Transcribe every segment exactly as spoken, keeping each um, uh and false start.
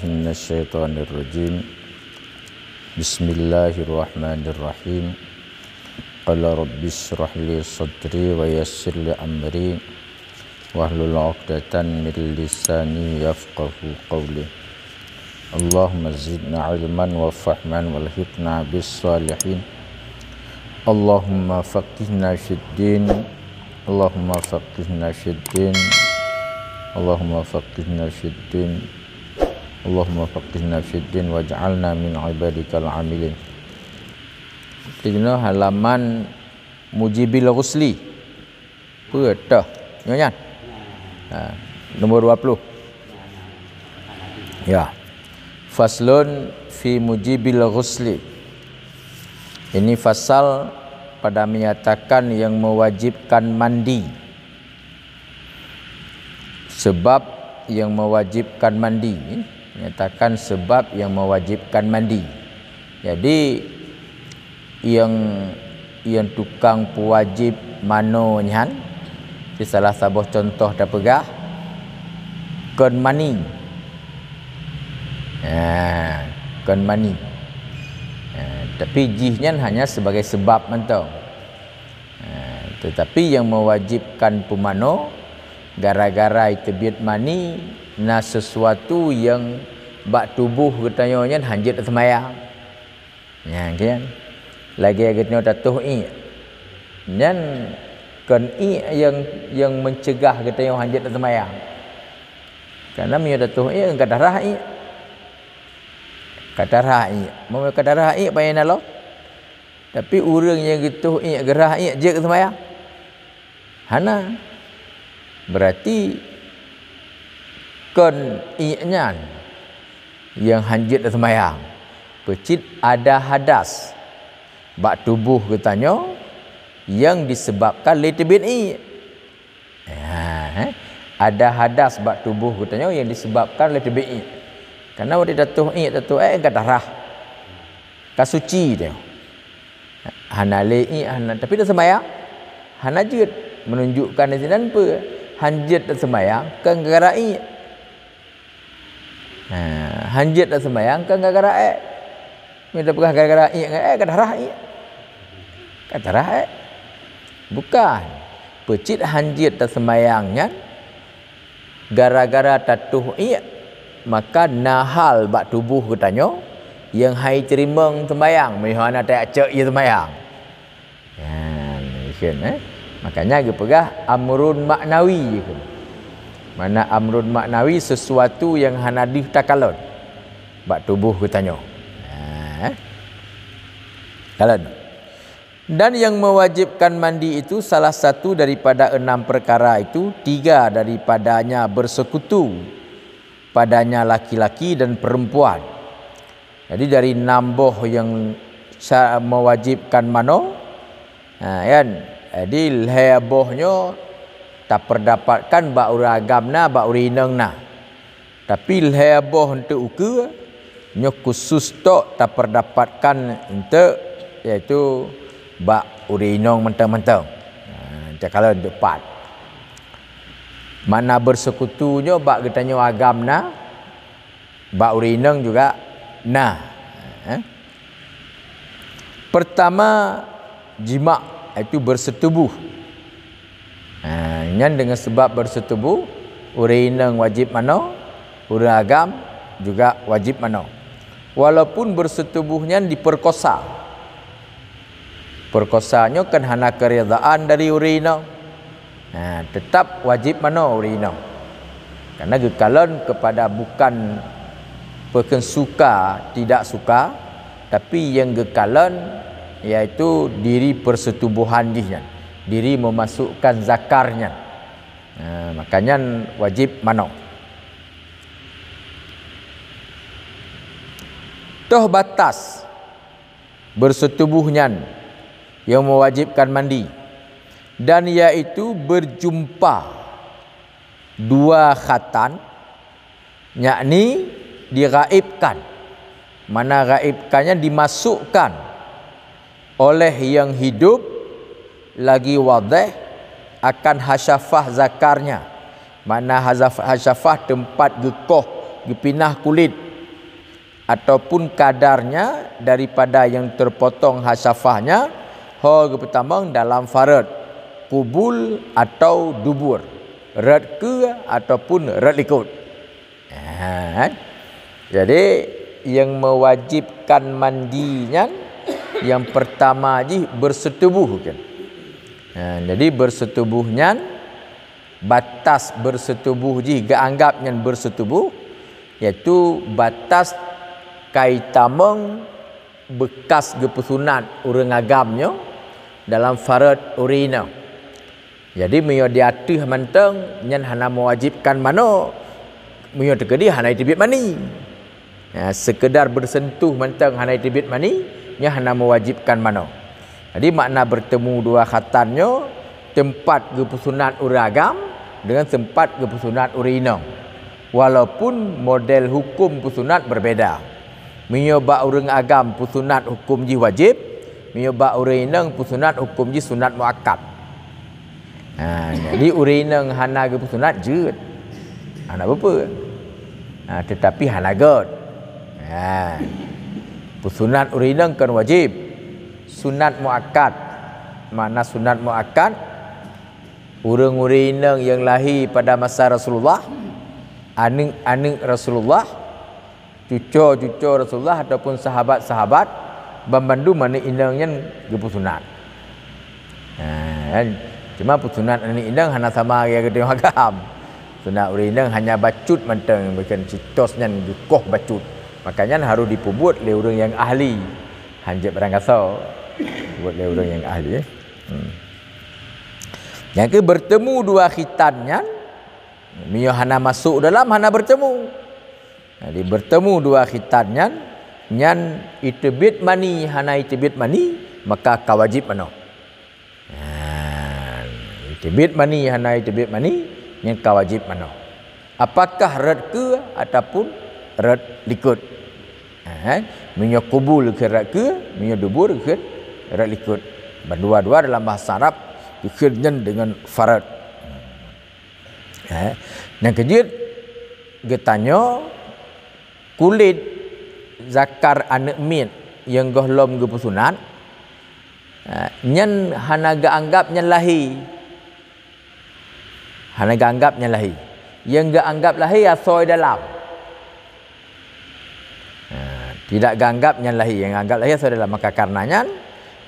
Minasyaitonirrajim. Bismillahirrahmanirrahim. Qala rabbi shrah li sadri wa yassir li amri wahlul 'uqdatan min lisani yafqahu qawli. Allahumma zidna ilman wa fahman walhiqna bis salihin. Allahumma faqihna fid din. Allahumma faqihna fid din. Allahumma faqihna fid din. Allahumma faqihna fid din waj'alna min ibadikal amilin. Di halaman Mujibil Ghusli. Peue teuh? Nyoe nyan. Ha, nombor dua puluh. Ya. Faslun fi mujibil ghusli. Ini fasal pada menyatakan yang mewajibkan mandi. Sebab yang mewajibkan mandi, menyatakan sebab yang mewajibkan mandi. Jadi, yang, yang tukang peuwajéb manoe nyan, di salah saboh contoh tapeugah, kon mani. Ha, kon mani. Ha, tapi jih nyan hanya sebagai sebab mantong. Ha, tetapi yang mewajibkan peumanoe, gara-gara teubiet mani, na sesuatu yang bak tuboh geutanyoe nyan hanjeuet seumayang. Nyan kan. Lagée geutanyoe tatoh iék. Nyan kon iék yang, yang mencegah geutanyoe hanjeuet seumayang. Karena meunyoe tatoh iék, ka darah iék. Ka darah iék. Meunyoe ka darah iék, pajan na lom? Tapi ureuëng nyang geutoh iék, geurah iék, jeuet seumayang? Hana. Berarti kon iék nyan nyang hanjeuet seumayang. Peucit ada hadas bak tuboh geutanyoe nyang disebabkan lé teubiet iék. Ha, eh? Ada hadas bak tuboh geutanyoe nyang disebabkan lé teubiet iék. Karena watée tatoh iék, tatoh iék ka darah. Ka suci tanyoe. Hana lé iék, hana, tapi taseumayang hana jeuet. Menunjukkan di sinan peue? Hanjeuet taseumayang kon gara-gara iék. Ha, hanjeuet taseumayang kon gara-gara ék. Meunyoe tapeugah gara-gara iék ngon ék, ka darah iék. Ka darah ék. Bukan. Peucit hanjeuet taseumayang nyan gara-gara tatoh iék, maka na hal bak tuboh geutanyoe nyang hai teurimong seumayang, meunyoe hana tacok ie seumayang. Nyan, ikheun, eh. Makanya geupeugah amrun maknawi, ikheun. Makna amrun maknawi, sesuatu nyang hana deuh takalon bak tuboh geutanyoe. Ha, eh. Kalon. Dan yang mewajibkan mandi itu salah satu daripada enam perkara itu, tiga daripadanya bersekutu padanya laki-laki dan perempuan. Jadi dari enam boh yang sa-, mewajibkan manoe, ha, kan? Jadi lhée boh nyoe taperdapatkan bak ureuëng agam na, bak ureuëng inong na. Tapi lhée boh eunteuk ukeue, nyoe khusus tok taperdapatkan eunteuk, yaitu bak ureuëng inong mantong-mantong. Ha, takalon eunteuk pat. Makna bersekutu nyoe bak geutanyoe agam na, bak ureuëng inong juga na. Eh? Pertama, jimak, iaitu bersetubuh. Ha, nyan deungon sebab bersetubuh, ureuëng inong wajib manoe, ureuëng agam juga wajib manoe. Walaupun bersetubuh nyan diperkosa. Perkosa nyoe kan hana keridaan dari ureuëng inong. Ha, tetap wajib manoe ureuëng inong. Karena geukalon kepada bukan peukheun suka, tidak suka, tapi nyang geukalon yaitu diri persetubuhan jih nyan, diri memasukkan zakar nyan. Ha, maka nyan wajib manoe. Toh batas bersetubuh nyan yang mewajibkan mandi, dan yaitu berjumpa dua khatan, yakni digaibkan. Mana gaibkannya dimasukkan oleh yang hidup lagi wadéh akan hasyafah zakarnya. Makna hazaf-, hasyafah teumpat geukoh, geupinah kulét. ataupun kadarnya daripada yang terpotong hasyafahnya, ho geupeutamong dalam farad, kubul atau dubur, rot keue ataupun rot likot. Ha, kan? Jadi, yang mewajibkan mandi nyan, yang pertama jih bersetubuh, kan? Ha, jadi bersetubuh nyan, batas bersetubuh jih geuanggap nyan bersetubuh, yaitu batas kai tamong bekas geupeusunat ureuëng agam nyoe dalam farad ureuëng inong. Jadi, meunyoe di ateueh mantong, nyan hana mewajibkan manoe, meunyoe teukeudi hana jiteubiet mani. Ya, sekedar bersentuh mantong hana jiteubiet mani, nyan hana mewajibkan manoe. Jadi, makna bertemu dua khatan nyoe, teumpat geupeusunat ureuëng agam deungon teumpat geupeusunat ureuëng inong. Walaupun model hukum peusunat berbeda. Meunyoe bak ureuëng agam peusunat hukum jih wajib, meunyoe bak ureuëng inong peusunat hukum jih sunat muakkad. Ha, jadi ureuëng inong hana geupeusunat jeuet. Hana peue-peue. Ha, tetapi hana göt. Ha. Peusunat ureuëng inong kon wajib. Sunat muakkad. Makna sunat muakkad, ureuëng-ureuëng inong nyang lahé pada masa Rasulullah, aneuëk-aneuëk Rasulullah, cuco-cuco Rasulullah ataupun sahabat-sahabat, banmandum aneuëk inong nyan geupeusunat. Ha, kan? Cuma peusunat aneuëk inong hana sama gaya geutanyoe agam. Sunat ureuëng inong hanya bacut mantong, bukan sitos nyan geukoh bacut. Makanya harus dipeubuet lé ureuëng nyang ahli. Hanjeuet barang gasoe. Buet lé ureuëng nyang ahli, eh. Hmm. Nyang keu bertemu dua khitan nyan, meunyoe hana masuk dalam, hana bertemu. Jadi, bertemu dua khitan nyan, nyan jiteubiet mani, hana jiteubiet mani, maka ka wajib manoe. Ha, jiteubiet mani, hana jiteubiet mani, nyan ka wajib manoe. Apakah rot keue ataupun rot likot? Ha, meunyoe kubul keu rot keue, meunyoe dubur keu rot likot. Bandua-dua dalam bahasa Arab geukheun nyan deungon farad. Eh, nyang keujeuet geutanyoe, kulét zakar aneuëk miet nyang gohlom geupeusunat, eh, nyan hana geuanggap nyan lahé. Hana geuanggap nyan lahé. Nyang geuanggap lahé asoe dalam. Ha, tidak geuanggap nyan lahé. Nyang geuanggap lahé asoe dalam. Maka karena nyan,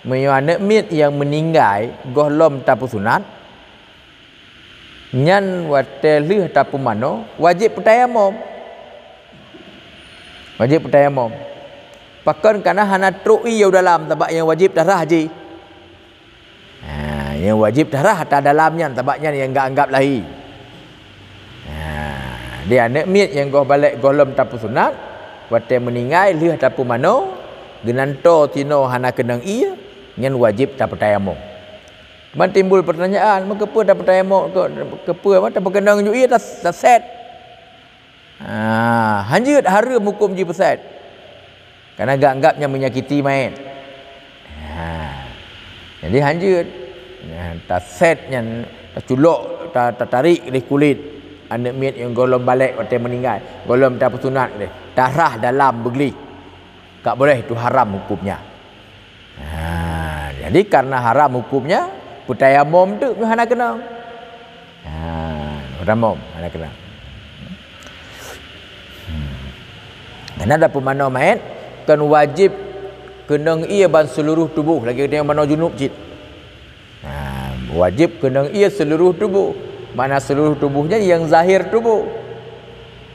meunyoe aneuëk miet nyang meuninggai gohlom tapeusunat, nyan watée lheueh tapeumanoe, wajéb peutayamom. Wajéb peutayamom. Pakon kana hana trok ié u dalam, sabab nyang wajéb tarah jih. Ha, nyang wajéb tarah ata dalam nyan, sabab nyan nyang geuanggap lahé. Ha, di aneuëk miet nyang goh balek gohlom tapeusunat, watée meuninggai lheueh tapeumanoe, geunantoe sinoe hana keunong ié, nyan wajéb tapeutayamom. Ban timbul peurtanyaan, meukeupeu tapeutayamom, keu-, keupeu tapeukeunong ju ié tas-, tasét? Ah, hanjeuet hareuem huköm jipeusét. Karena geuanggap nyan meunyakiti manyét. Ha. Jadi hanjeuet. Nah, tasét nyan, taculok, ta-, tatarék lé kulét aneuëk miet nyang gohlom balek watée meuninggai, gohlom tapeusunat lé, tarah dalam beugleh. Ka boleh, itu haram hukömnya. Ha, jadi karena haram hukömnya, peutayamom teuk hana keunong. Ha, peutayamom hana keunong. Hmm. Karena tapeumanoe manyét, kan wajéb keunong ié ban seuluruh tuboh, lagée geutanyoe manoe junub cit. Ha, wajéb keunong ié seuluruh tuboh. Makna seuluruh tuboh nyan nyang zahir tuboh.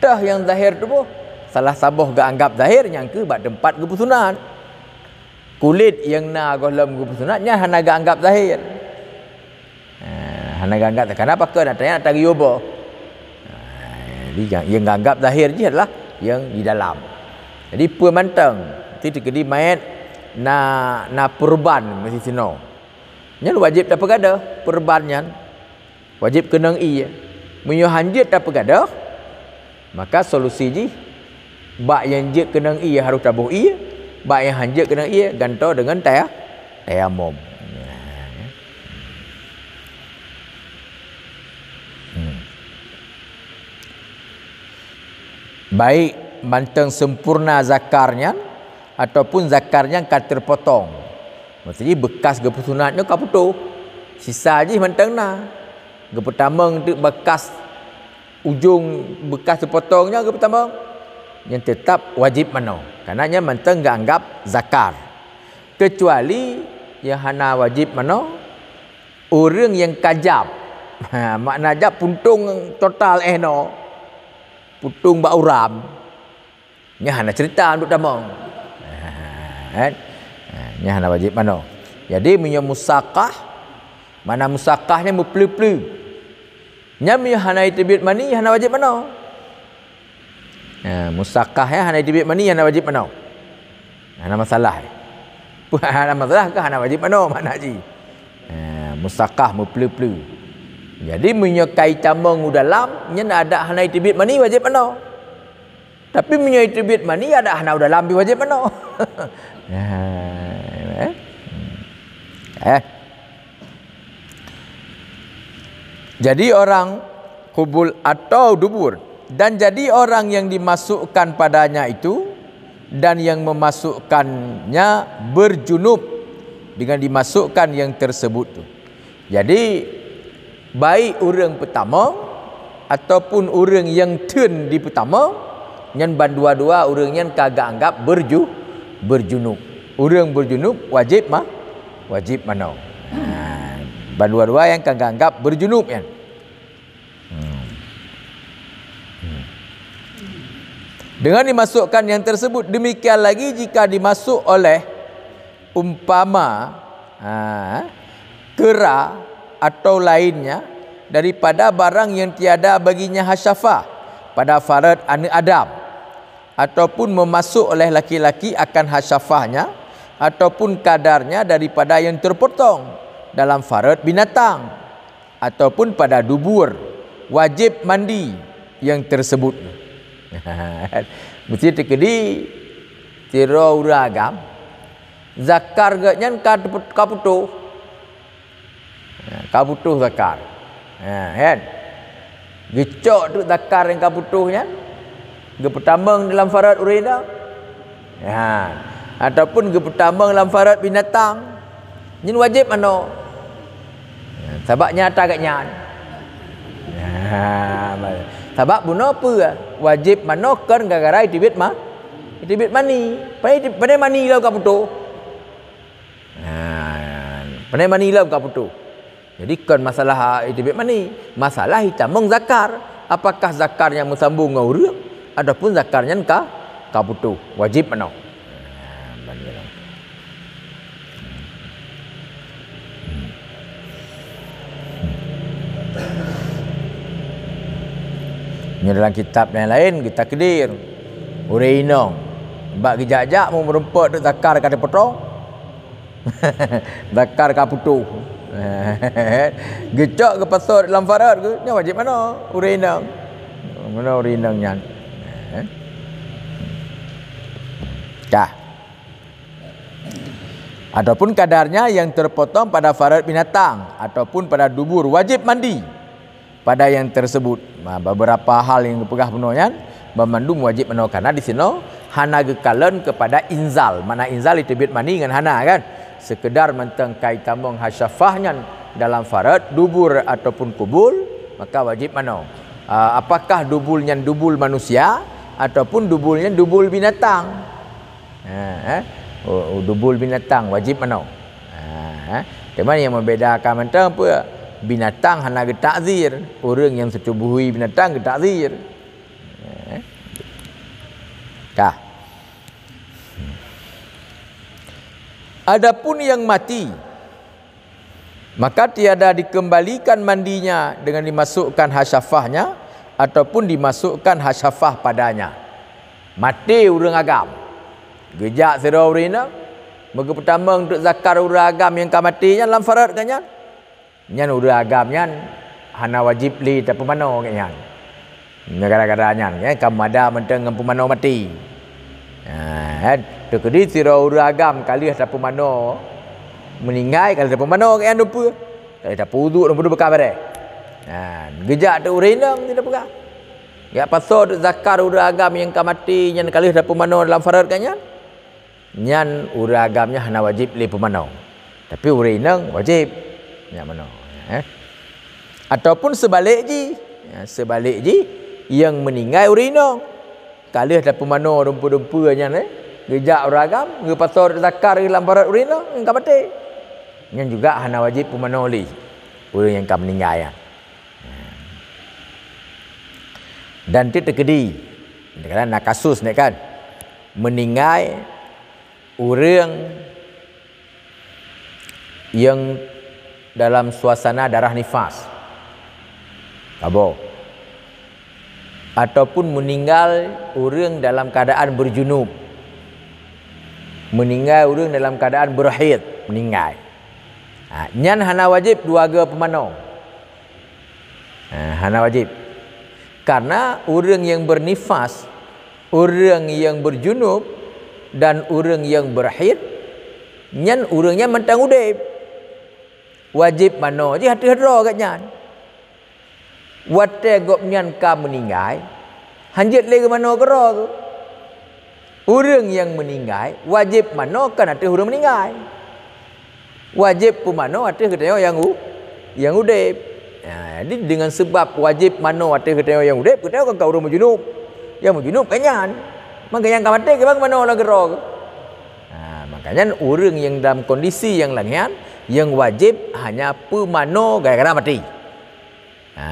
Toh nyang zahir tuboh, salah saboh geuanggap zahir nyang keuh bak teumpat geupeusunat. Kulét nyang na gohlom geupeusunat nyan hana geuanggap zahir. Ha, hana geuanggap, kenapa? Keu na tanya tagiyuboh. Ha, jadi nyang, nyang geuanggap zahir jih adalah nyang di dalam. Jadi peue mantong, ti teukeudi manyét na, na peureuban meusi sinoe. Nyan wajéb tapeugadôh peureuban nyan. Wajéb keunong ié. Meunyoe hanjeuet tapeugadôh, maka solusi jih, bak nyang jeuet keunong ié harôh taboh ié, bak nyang hanjeuet keunong ié gantoe deungon taya-, tayamom. Hmm. Baik mantong sempurna zakar nyan, ataupun zakar nyan ka teupotong. Maksud jih, beukas geupeusunat nyoe ka putôh. Sisa jih mantong na. Geupeutamong teuk beukas ujong beukas teupotong nyan geupeutamong, nyan teutab wajéb manoe. Karena nyan mantong geuanggap zakar. Keucuali nyang hana wajéb manoe, ureuëng nyang ka jab. Ha, makna jab puntông total éh noe. Puntông bak uram. Nyan hana cerita untuk tamong. Ha, kan? Ha, nyan hana wajéb manoe. Jadi, meunyoe musaqah, makna musaqah nyan meupleue-pleue. Nyan meunyoe hana jiteubiet mani, hana wajéb manoe. Ha, musaqah nyan hana jiteubiet mani, hana wajéb manoe. Hana masalah. Hana masalah ke hana wajéb manoe makna jih. Ha, musaqah meupleue-pleue. Jadi, meunyoe ka jitamong u dalam, nyan adak hana jiteubiet mani, wajéb manoe. Tapi meunyoe jiteubiet mani, adak hana u dalam pih wajéb manoe. Ha, eh? Eh. Jadi orang qubul atau dubur, dan jadi orang yang dimasukkan padanya itu dan yang memasukkannya berjunub dengan dimasukkan yang tersebut tu. Jadi, baik ureuëng peutamong ataupun ureuëng nyang theun jipeutamong, nyan bandua-dua ureuëng nyan ka geuanggap berju-, berjunub. Ureuëng berjunub wajéb ma-, wajéb manoe. Ha, bandua-dua nyan ka geuanggap berjunub nyan. Hmm. Hmm. Dengan dimasukkan yang tersebut, demikian lagi jika dimasuk oleh umpama, ha, kera atau lainnya daripada barang yang tiada baginya hasyafah pada farad aneuk Adam, ataupun memasuk oleh laki-laki akan hasyafahnya ataupun kadarnya daripada yang terpotong dalam farad binatang, ataupun pada dubur, wajéb mandi yang tersebut. Meusti teukeudi sidroe ureuëng agam, zakar geuh nyan ka teupeu-, ka putôh. Ha, ka putôh zakar. Ha, kan? Geucok teuk zakar nyang ka putôh nyan, geupeutamong dalam farad ureuëng inong. Ha, ataupun geupeutamong lam farad binatang. Nyan wajéb manoe. Ha, sabab nyan atra geuh nyan. Ha, sabab bunoe peue? Wajéb manoe kon gara-gara jiteubiet ma-, jiteubiet mani. Pane, pane mani lom ka putôh. Ha, pane mani lom ka putôh. Jadi kon masalah jiteubiet mani, masalah jitamong zakar. Apakah zakar nyan meusambong ngon ureuëng ataupun zakar nyan ka, ka putôh, wajéb manoe. Ha, ban nyan. Nyoe dalam kitab nyang laén geutakdir ureuëng inong bak geujak-jak meureumpok teuk zakar ka teupotong. Zakar ka putôh. Geucok geupasoe lam farad geuh, nyan wajéb manoe ureuëng inong. Manoe ureuëng inong nyan. Kah. Ataupun kadarnya yang terpotong pada farad binatang ataupun pada dubur wajéb mandi pada yang tersebut. Ha, beberapa hal nyang geupeugah bunoe nyan, banmandum wajéb manoe, karena di sinoe hana geukalon kepada inzal. Makna inzal jiteubiet mani ngon hana, kan? Sekedar mantong ka jitamong hasyafah nyan dalam farad dubur ataupun kubul, maka wajéb manoe. Ha, apakah dubul nyan dubul manusia ataupun dubul nyan dubul binatang? Ha, eh? Oh, oh, dubul binatang wajéb manoe. Ha, eh? Teuma nyang membedakan mantong peue? Binatang hana geutakzir, ureuëng nyang seutubuhi binatang geutakzir. Eh? Kah. Adapun yang mati, maka tiada dikembalikan mandinya dengan dimasukkan hasyafahnya ataupun dimasukkan hasyafah padanya. Maté ureuëng agam. Geujak sidroe ureuëng inong, meugeupeutamong teuk zakar ureuëng agam nyang ka maté nyan lam farad geuh nyan. Nyan ureuëng agam nyan hana wajéb lé tapeumanoe geuh nyan. Gara-gara nyan, kan, ka meumada mantong ngon peumanoe maté. Ha, kan? Teukeudi sidroe ureuëng agam ka lheueh tapeumanoe, meuninggai ka lheueh tapeumanoe geuh nyan dumpeue. Ka lheueh tapeuuduk dumpeue beukah bareh. Ha, geujak teuk ureuëng inong, tidak peugah. Geujak pasoe zakar ureuëng agam nyang ka maté nyan ka lheueh tapeumanoe dalam farot geuh nyan, nyan ureuëng agam nyan hana wajéb lé peumanoe. Tapi ureuëng inong wajéb nyan manoe. Eh. Ataupun seubalek jih, ya, seubalek jih, nyang meuninggai ureuëng inong. Ka lheueh tapeumanoe dumpeue-dumpeue nyan, eh, geujak ureuëng agam, geupasoe zakar lam farot ureuëng inong, nyang ka maté. Nyan juga hana wajéb peumanoe lé ureuëng nyang ka meuninggai nyan. Dan teukeudi, kadang na kasus ni kan, meuninggai ureuëng nyang dalam suasana darah nifas, kabo, ataupun meuninggai ureuëng dalam keuadaan beujunub, meuninggai ureuëng dalam keuadaan beurhaid, meuninggai. Ha, nyan hana wajéb dua goe peumanoe. Ha, hana wajéb. Karena ureuëng nyang beurnifas, ureuëng nyang beurjunub, dan ureuëng nyang beurhaid, nyan ureuëng nyan mantong udeb. Wajéb manoe jih ateueh droe geuh nyan. Watée gobnyan ka meuninggai, hanjeuet lé geumanoe keudroe geuh. Ureuëng nyang meuninggai wajéb manoe kon ateueh ureuëng meuninggai. Wajéb peumanoe ateueh geutanyoe nyang u-, nyang udeb. Nah, jadi deungon seubab wajéb manoe ateueh geutanyoe nyang udeb, geutanyoe kon ka ureuëng meujunub. Nyang meujunub kon nyan. Maka nyang ka maté kiban geumanoe lam keudroe geuh. Nah, makanya ureuëng nyang dalam kondisi nyang lagée nyan, nyang wajéb hanya peumanoe gara-gara maté. Ha,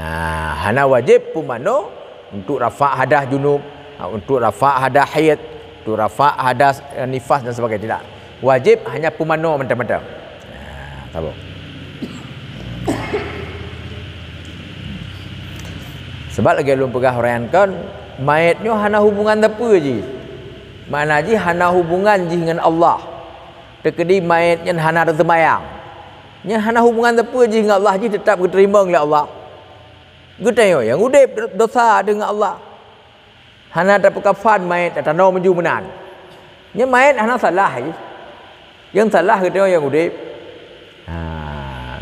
hana wajéb peumanoe untuk rafa' hadas junub, ha, untuk rafa' hadas haid, untuk rafa' hadas, eh, nifas dan sebagainya. Tidak. Wajéb hanya peumanoe mantong-mantong. Ha, saboh. Sebab lagée lôn peugah ureuëng nyan kon, manyét nyoe hana hubungan sapeue jih. Makna jih hana hubungan jih ngon Allah. Teukeudi manyét nyan hana teuseumayang. Nyan hana hubungan sapeue jih ngon Allah, jih teutab geuteurimong lé Allah. Geutanyoe nyang udeb dosa deungon Allah. Hana tapeukafan manyét, tatanom ju meunan. Nyan manyét hana salah jih. Nyang salah geutanyoe nyang udeb. Ha,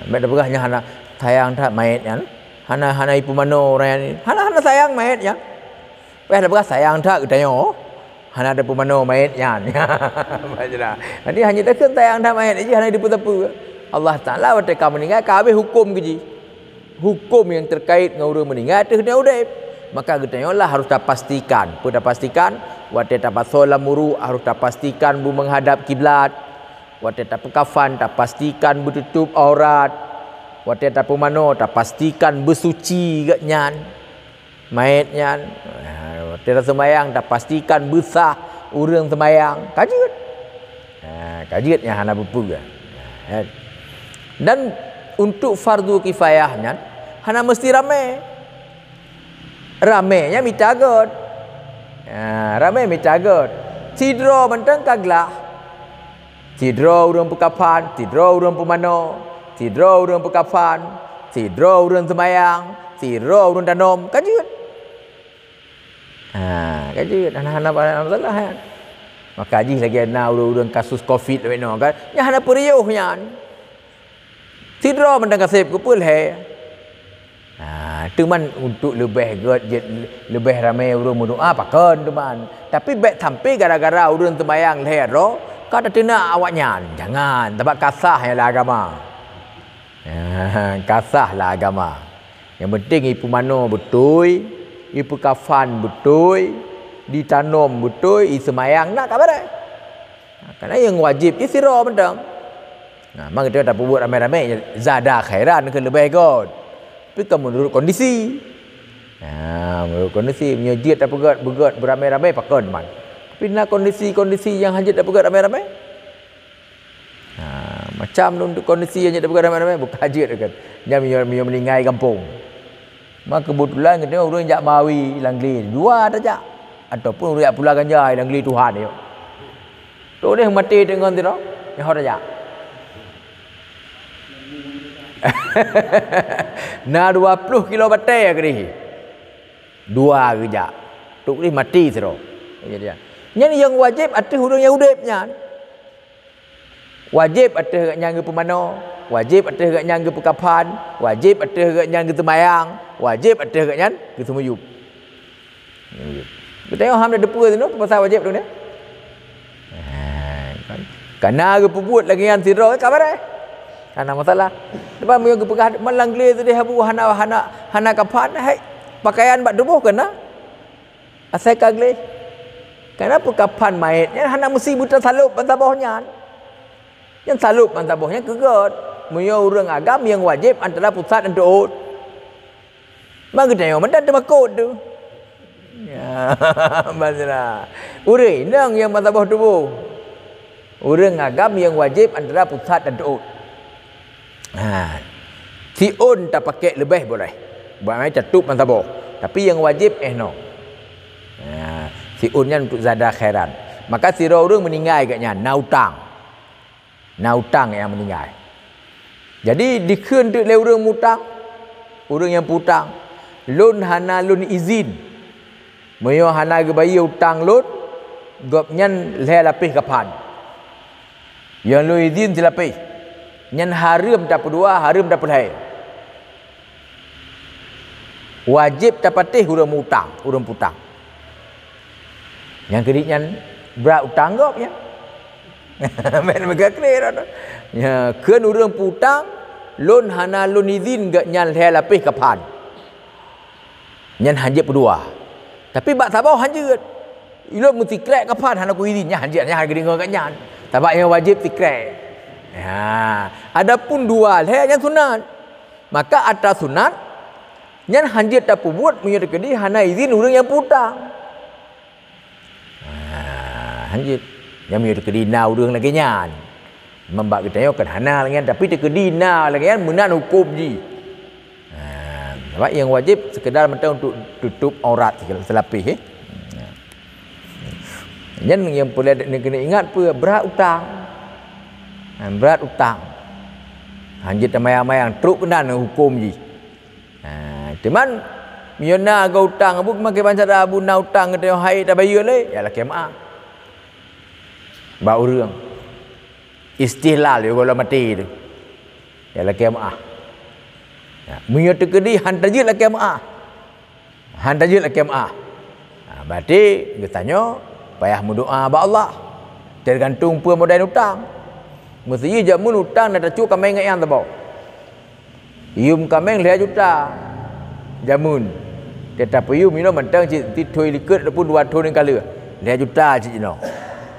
bék tapeugah nyan hana sayang that manyét nyan. Hana, hana ipeumanoe ureuëng nyan. Hana, hana sayang manyét nyan. Payah tapeugah sayang that geutanyoe. Hana tapeumanoe manyét nyan. Baca dah. Jadi hanya takheun sayang that manyét jih hana jiteupeue-teupeue. Allah Taala watée ka meuninggai ka habéh huköm keu jih. Huköm nyang terkait ngon ureuëng meuninggai ateueh nyang udeb. Maka geutanyoe lah harus tapastikan. Peue tapastikan? Watée tapasoe lam uruek harus tapastikan beumeunghadab kiblat. Watée tapeukafan tapastikan beututôb aurat. Watée tapeumanoe tapastikan beusuci geuh nyan. Manyét nyan, ha, watée taseumayang tapastikan beusah ureuëng seumayang, ka jeuet. Ha, ka jeuet nyang hana peue-peue. Ha, dan untuk fardu kifayah nyan hana meusti ramé. Ramé nyan mita göt. Ha, ramé mita göt. Sidroe mantong ka glah. Sidroe ureuëng peukafan, sidroe ureuëng peumanoe, sidroe ureuëng peukafan, sidroe ureuëng seumayang, sidroe ureuëng tanom, ka jeuet. Ha, ka jeuet, hana, hana, hana masalah nyan. Maka jih lagée na ureuëng-ureuëng kasus covid lawét nyoe kan, nyan hana peuriôh nyan. Sidroe mantong ka seb keupeue lhée. Ha, teuman untuk leubeh göt jeuet, leubeh ramé ureuëng meudoá pakon teuman. Tapi bék sampai gara-gara ureuëng teumayang lhée droe ka tateunak awaknyan. Jangan, sabab ka sah nyang lam agama. Ha, ka sah lam agama. Nyang penting ipeumanoe beutôi, ipeukafan beutôi, ditanom beutôi, iseumayang na ka bareh. Ha, karena nyang wajéb jih sidroe mantong. Nah, mang geutanyoe tapeubuet ramé-ramé, zada khairan keu leubeh göt. Tapi kan menurut kondisi. Ha, menurut kondisi, meunyoe jeuet tapeugöt, beugöt beuramé-ramé pakon man. Tapi na kondisi-kondisi nyang hana jeuet tapeugöt ramé-ramé. Ha, macam untuk kondisi nyang jeuet tapeugöt ramé-ramé, bukan jeuet kan. Nyan meunyoe, meunyoe meuninggai gampông. Maka keubeutulan geutanyoe ureuëng jak mawi lam glé, dua tajak. Ataupun ureuëng jak pula ganja lam glé Tuhan nyoe. Tuléh maté deungon sidroe, nyoe ho tajak. Na dua ploh kilo batée keudeh. Dua geujak. Tuléh maté sidroe. Nyan nyang wajéb ateueh ureuëng nyang udeb nyan. Wajéb ateueh geuhnyan geupeumanoe, wajéb ateueh geuhnyan geupeukafan, wajéb ateueh geuhnyan geuseumayang, wajéb ateueh geuhnyan geuseumuyub. Geutanyoe han tateupeue sinoe peue pasai wajéb tu nyan. Ha, kan. Kana geupeubuet lagée nyan sidroe ka bareh. Hana masalah. Sebab meunyoe geupeugah malang glé sideh abu hana, hana, hana kaphan, hai, pakaian bak tuboh keunan. Asai ka gleh. Kenapa kaphan mait nyan hana meusi beutasalôb ban saboh nyan? Nyang salôb ban saboh nyan keu göt. Meunyoe ureuëng agam nyang wajéb antara pusat dan teuôt. Ban geutanyoe mantong teumakot tu. Ya, ban sira. Ureuëng inong nyang ban saboh tuboh. Ureuëng agam nyang wajéb antara pusat dan teuôt. Ha. Siôn tapakék leubeh boleh. Buat main tatôb ban saboh. Tapi nyang wajéb éh noe. Ha. Siôn nyan untuk zada khairan. Maka sidroe ureuëng meuninggai geuh nyan na utang. Na utang nyang meuninggai. Jadi dikheun teuk lé ureuëng mutang, ureuëng nyang putang, lôn hana lôn izin. Meunyoe hana geubayeue utang lôn, gobnyan lhée lapéh kaphan. Nyang lôn idhin silapéh. Nyan hareuem tapeudua, hareuem tapeulhée. Wajéb tapatéh ureuëng mutang, ureuëng putang. Nyang keudit nyan brat utang gob nyan. Meunan meuga kre dah tu. Nya, kheun ureuëng putang, lôn hana lôn idhin gobnyan lhée lapéh kaphan. Nyan hanjeuet peudua. Tapi bak saboh hanjeuet. Ilôn meusikrek kaphan hana kuidhin, nyan hanjeuet, nyan hana geudeungoe gobnyan. Sabab nyang wajéb sikrek. Ha, adapun dua lhée nyan sunat. Maka atra sunat, nyan hanjeuet tapeubuet meunyoe teukeudi hana idhin ureuëng nyang putang. Ha, hanjeuet. Nyan meunyoe teukeudi na ureuëng lagée nyan. Meunan bak geutanyoe kan hana lagée nyan, tapi teukeudi na lagée nyan meunan huköm jih. Ha, sabab nyang wajéb sekedar mantong untuk tutup aurat selapéh, eh. Nyan nyang peureulée keuneuk ingat peue, brat utang. Ha, brat utang. Hanjeuet tamayang-mayang, trok keunan huköm jih. Ha, teuma meunyoe na geu utang, abu makai bansa abu na utang geutanyoe hai tabayeue lé, ya lakée meuáh. Bak ureuëng. Istihlal, ya, gohlom maté tu. Ya lakée meuáh. Ya, meunyoe teukeudi han tajeuet lakée meuáh. Han tajeuet lakée meuáh. Ha, berarti geutanyoe payah meudoá bak Allah. Teugantung peue modai utang. Meuseuti jameun utang na tacue kaméng ngon nyang saboh. Yum kaméng lhée juta jameun. Teutab yum inoe mantong cit, cit thon likot ataupun dua thon nyang ka lheueh. Lhée juta cit jinoe.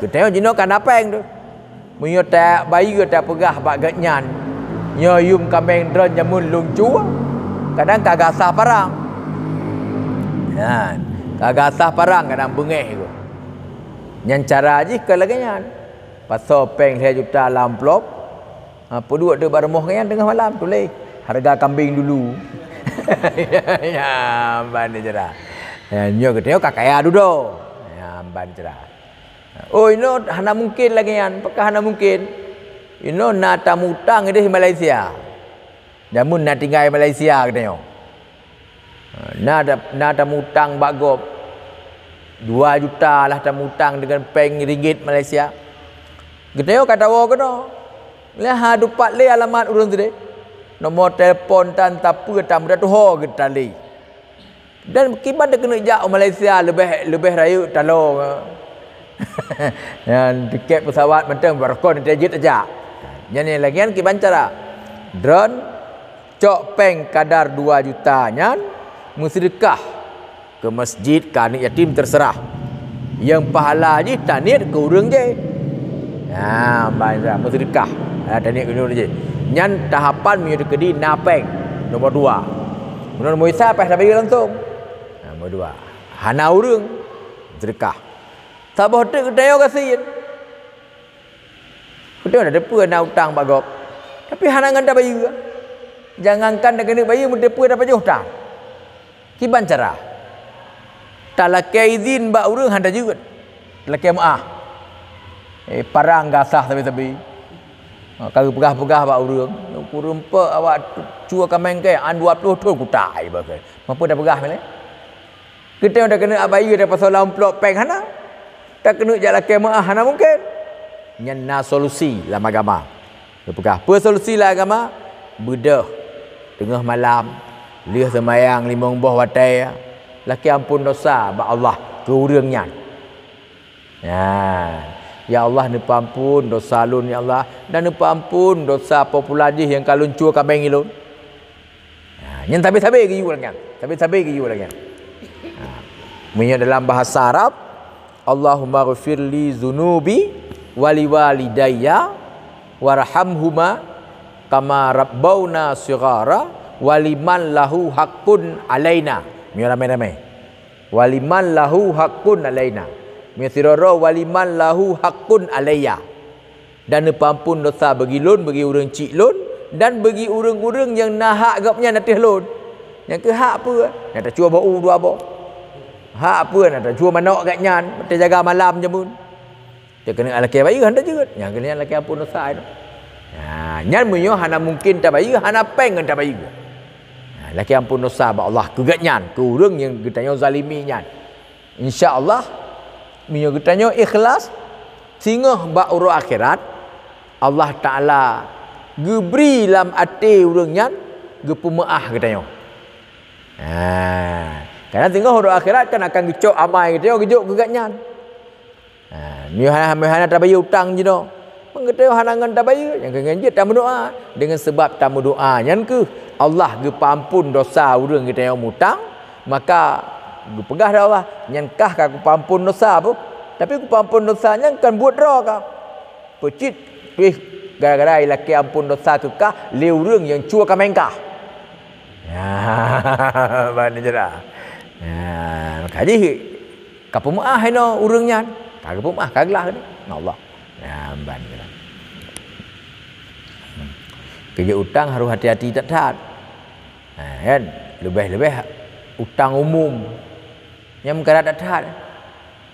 Geutanyoe jinoe ka na péng tu. Meunyoe tabayeue tapeugah bak gobnyan, nyoe yum kaméng droen jameun lôn cue, kadang ka gasah parang. Nyan, ka gasah parang kadang beungéh tu. Nyan cara jih ka lagée nyan. Pasoe péng lhée juta lam amplop, ha, peuduek teuk bak rumoh gobnyan teungoh malam tuléh hareuga kambeng dulu. Nyan ban cara. Nyoe geutanyoe ka kaya dudoe. Nyan ban cara. Oh, inoe hana mungken lagée nyan. Pakon hana mungken? Inoe na tamutang ideh Malaysia. Jameun na tinggai Malaysia geutanyoe. Na, na tamutang bak gob. Dua juta lah tamutang deungon péng ringgit Malaysia. Geutanyoe ka tawoe keunoe. Lé ha dupat lé alamat ureuëng sideh. Nomor telepon tan tapeue tan mudah tuho geutalé. Dan kiban teukeuneuek jak u Malaysia leubeh, leubeh rayeuk talo. Nyan tiket pesawat mantong barokon tajeuet tajak. Nyan nyang lagée nyan kiban cara. Droen cok péng kadar dua juta nyan meuseudeukah keu masjid, keu aneuk yatim, teuseurah. Nyang pahala jih taniet keu ureuëng jih. Ha, ban meuseudeukah. Ha, taniet keu ureuëng jih. Nyan tahapan meunyoe teukeudi na péng. Nomor dua. Meunyoe nomor isa payah tabayeue langsong. Ha, nomor dua. Hana ureuëng meuseudeukah. Saboh teuk geutanyoe gasien. Beutôi na teupeue na utang bak gob. Tapi hana ngon tabayeue. Jangankan teukeuneuek bayeue, meuteupeue tapajoh tan. Kiban cara? Talakée idhin bak ureuëng han tajeuet. Talakée meuáh. Eh, parang gasah sabe-sabe. Ha, ka geupeugah-peugah bak ureuëng. Ureuëng peuet awak cue kaméng kée, an dua ploh thon kutai bak kée. Mampu tapeugah milée? Geutanyoe takeuneuk abayeue tapasoe lam amplop péng hana. Takeuneuk jak lakée meuáh hana mungken. Nyan na solusi lam agama. Geupeugah peue solusi lam agama? Beudôh teungoh malam, lheueh seumayang limong boh watée, Lakée amphon dosa bak Allah keu ureuëng nyan. Ya, ya Allah, neupeuamphon dosa lôn, ya Allah, dan neupeuamphon dosa po pulan jih nyang ka lôn cue kaméng ilôn. Ha, nyan sabe-sabe geuyue lagée nyan. Sabe-sabe geuyue lagée nyan. Ha. Meunyoe dalam bahasa Arab, "Allahummaghfirli dzunubi wa liwalidayya warhamhuma kama rabbauna shighara wa liman lahu haqqun alaina." Meunyoe ramé-ramé. "Wa liman lahu haqqun alaina." Meunyoe sidroe-droe, "Wa liman lahu haqqun alayya." Dan neupeuamphon dosa bagi lôn, bagi ureuëng chik lôn, dan bagi ureuëng-ureuëng nyang na hak gobnyan ateueh lôn. Nyang keuh hak peue? Na tacue bak u dua boh. Hak peue? Na tacue manok gobnyan, teujaga malam jameun. Teukeunong lakée bayeue hana jeuet. Nyang keuh nyan lakée amphon dosa nyoe. Nah, nyan meunyoe hana mungken tabayeue, hana péng ngon tabayeue. Nah, lakée amphon dosa bak Allah keu gobnyan, keu ureuëng nyang geutanyoe zalimi nyan. Insya Allah, meunyoe geutanyoe ikhlas, singoh bak uroe akhirat, Allah Taala geubri lam até ureuëng nyan geupeumeuáh geutanyoe. Ha, karena singoh uroe akhirat kan akan geucok amai geutanyoe geujok keu gobnyan. Ha, meunyoe hana, meunyoe hana tabayeue utang jinoe, meungeuteu hana ngon tabayeue, nyang keuh ngon jeuet tameudoá. Deungon seubab tameudoá nyan keuh Allah geupeuamphon dosa ureuëng geutanyoe mutang, maka geupeugah lé Allah, "Nyan kah ka kupeuamphon dosa boh, tapi kupeuamphon dosa nyan kon buet droe kah." Peucit pih gara-gara ilakée amphon dosa keu kah lé ureuëng nyang cue kaméng kah. Ya, ban jeurah. Ya, maka jih Ka peumeuáh inoe ureuëng nyan, ka geupeumeuáh, ka glah ngon Allah. Nah, ban keunan. Keu jeuet utang harôh hati-hati that-that. Ha, kan? Leubeh-leubeh utang umum. Nyang meukarat that-that.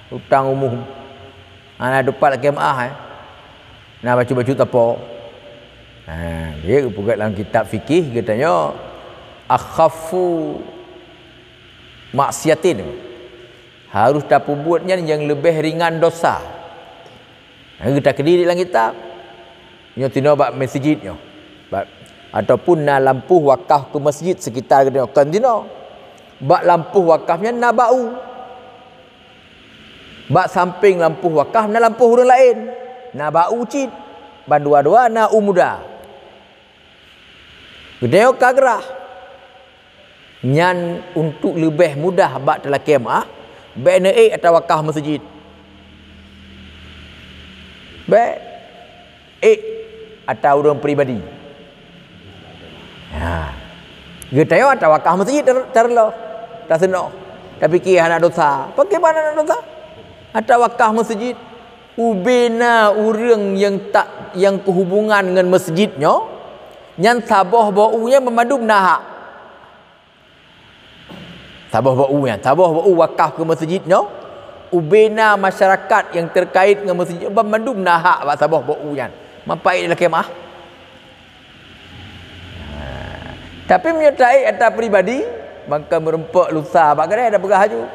Utang umum. Hana teupat lakée meuáh, eh. Na bacut-bacut tapo. Ha, jadi geupeugah lam kitab fikih geutanyoe, "Akhaffu maksiatin." Harôh tapeubuet nyan nyang leubeh ringan dosa. Nyang geutakeudirik lam kitab. Nyoe tinoe bak meuseujid nyoe. Bak, ataupun na lampôh wakaf keu meuseujid seukitar geutanyoe, kon tinoe. Bak lampôh wakaf nyan na bak u. Bak sampéng lampôh wakaf na lampôh ureuëng laén. Na bak u cit. Ban dua-dua na u muda. Geutanyoe ka grah. Nyan untuk leubeh mudah bak teulakée meuáh, bék neuék atra wakaf meuseujid. Bék ék atra ureuëng pribadi. Ha. Geutanyoe atra wakaf meuseujid tar-, tareuloh, taseunoh. Tapike hana dosa. Pakriban hana dosa? Atra wakaf meuseujid. Ubena ureuëng nyang tak, nyang keuhubungan ngon meuseujid nyoe, nyan saboh bak u nyan banmandum na hak. Saboh bak u nyan, saboh bak u wakaf keu meuseujid nyoe, ubena masyarakat nyang teukait ngon meuseujid nyoe banmandum na hak bak saboh bak u nyan. Manfaat lakée meuáh. Ha. Tapi meunyoe taék atra pribadi, maka meureumpok lusa bak gadée dah peugah laju.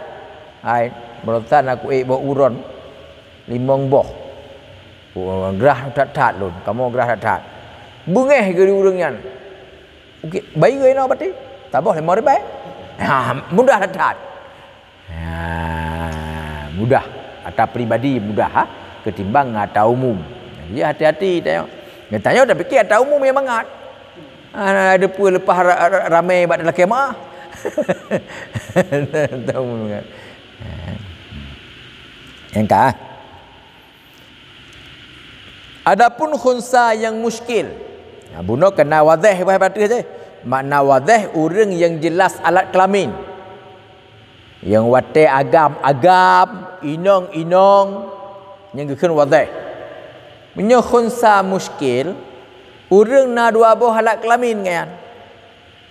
Hai, barosan aku ék boh uron limong boh. Oh, grah that-that lôn, kamoe grah that-that. Beungéh geu ureuëng nyan. Oke, bayeue inoe berarti. Saboh limong ribée. Ha, mudah that-that. Ha, mudah. Atra pribadi mudah, ha, ketimbang ngon atra umum. Jadi hati-hati tanyoe. Nyan tanyoe tapike atra umum nyang mangat. Ha, ada peue leupah ra-, ra-, ramé bak lakée meuáh. Atra umum mangat. Ha. Nyang ka. Adapun khunsa nyang muskil, nah, bunoe keunan wadéh, bah bateue jih. Makna wadéh, ureuëng nyang jeulaih alat keulamin. Nyang watée agam-agam, inong-inong, nyang geukheun wadéh. Meunyoe khunsa muskil, ureuëng na dua boh alat keulamin nyan.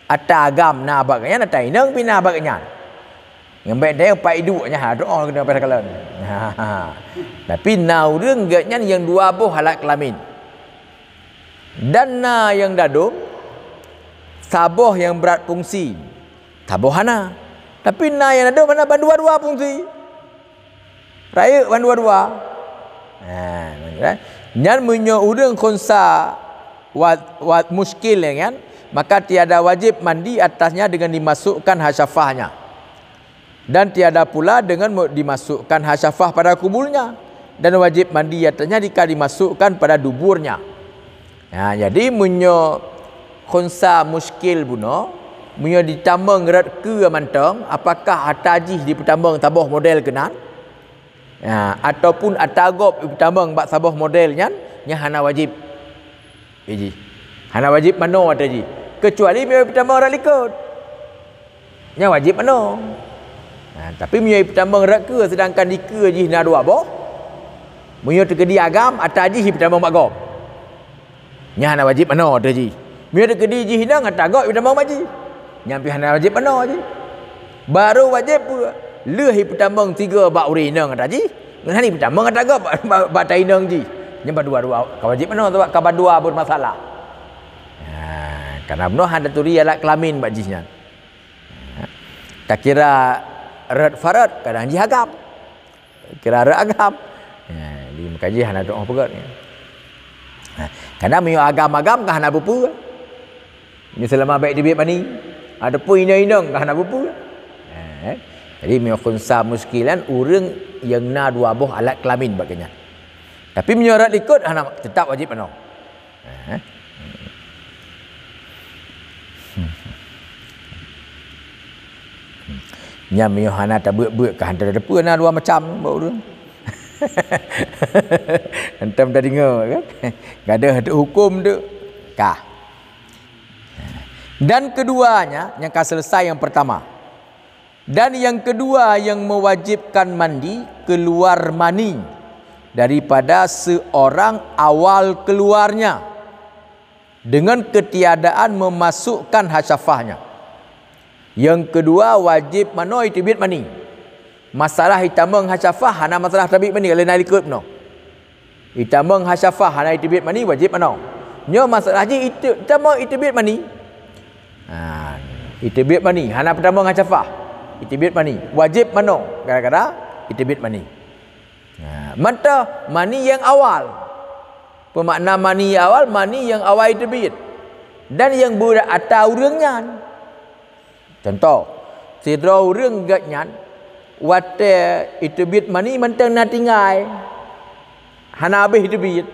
Atra agam na bak nyan, atra inong pih na bak nyan. Nyang bék dayang pat iduek nyan, ha, doa keunoe pada kalon. Tapi na ureuëng geuh nyan nyang dua boh alat keulamin. Dan na nyang dadong, saboh nyang brat fungsi, saboh hana. Tapi na nyang dadong hana bandua-dua fungsi. Rayeuk bandua-dua. Ha, nyan meunyoe ureuëng khunsa wa, wa muskil nyan, maka tiada wajib mandi atasnya dengan dimasukkan hasyafahnya. Dan tiada pula dengan me-, dimasukkan hasyafah pada kubulnya, dan wajib mandi atasnya jika dimasukkan pada duburnya. Nah, jadi meunyoe khunsa muskil bunoe, meunyoe jitamong rot keue mantong, apakah ata jih jipeutamong saboh model keunan? Ya, ataupun ata gob jipeutamong bak saboh model nyan, nyan hana wajéb. Jih. Hana wajéb manoe ata jih. Keucuali meunyoe jipeutamong rot likot. Nyan wajéb manoe. Nah, tapi meunyoe jipeutamong rot keue, seudangkan di keue jih na dua boh, meunyoe teukeudi agam, ata jih jipeutamong bak gob. Nyan hana wajéb manoe ata jih. Meunyoe teukeudi jih inong ata gob jipeutamong bak jih. Nyan pih hana wajéb manoe jih. Barô wajéb peue? Lheueh jipeutamong tiga bak ureuëng inong ata jih, ngon hana jipeutamong ata gob bak, bak, bak ata inong jih. Nyan bandua-dua ka wajéb manoe, sabab ka bandua bermasalah. Ha, karena bunoe hana turi alat kelamin bak jih nyan. Ha, takira rot farot, kadang jih agam. Kira rot agam. Ya, di meukaji hana tu'oh peugét. Ha, kadang meunyoe agam-agam ka hana peue-peue. Meunyoe seulama bék teubiet mani, ataupun inong-inong ka hana peue-peue. Ha, jadi meunyoe khunsa muskilan, ureuëng nyang na dua boh alat kelamin bak geuh nyan. Tapi meunyoe rot likot, hana, teutap wajéb manoe. Eh? Nyan meunyoe hana tabeuet-beuet ka hantom tateupeue na dua macam bak ureuëng. Hantom tadeungoe kan. Gadoh tu huköm tu. Ka. Dan keduanya, nyang ka selesai nyang pertama. Dan yang kedua yang mewajibkan mandi, keluar mani daripada seorang awal keluarnya dengan ketiadaan memasukkan hasyafahnya. Yang kedua wajéb manoe jiteubiet mani. Masalah jitamong hasyafah hana masalah teubiet mani, laén na likot bunoe. Jitamong hasyafah hana jiteubiet mani, wajéb manoe. Nyoe masalah jih itu, jitamong jiteubiet mani. Ha, jiteubiet mani, hana peutamong hasyafah. Jiteubiet mani, wajéb manoe gara-gara jiteubiet mani. Ha, mantong mani nyang awal. Peumakna mani nyang awal, mani nyang awai jiteubiet. Dan nyang beurat ata ureuëng nyan. Cuntoh, sidroe ureuëng gét nyan, watée jiteubiet mani mantong na tinggai. Hana habéh jiteubiet.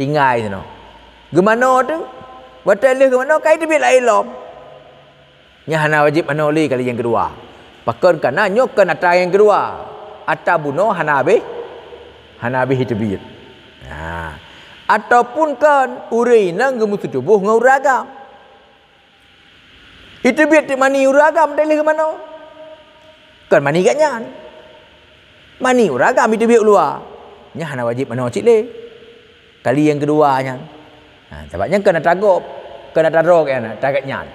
Tinggai sinoe. Geumanoe tu, watée lheueh geumanoe ka jiteubiet laén lom. Nyan hana wajéb manoe lé kali nyang keudua. Pakon kana nyoe kon ata nyang keudua. Ata bunoe hana habéh, hana habéh jiteubiet. Ha. Ataupun kon ureuëng inong geumeuseutuboh ngon ureuëng agam. Jiteubiet teuk mani ureuëng agam, deh lheueh geumanoe. Kon mani gét nyan. Mani ureuëng agam jiteubiet u luwa. Nyan hana wajéb manoe cit lé. Kali nyang keudua nyan. Ha, sabab nyan kon ata gob, kon ata droe gét nyan, ata gét nyan.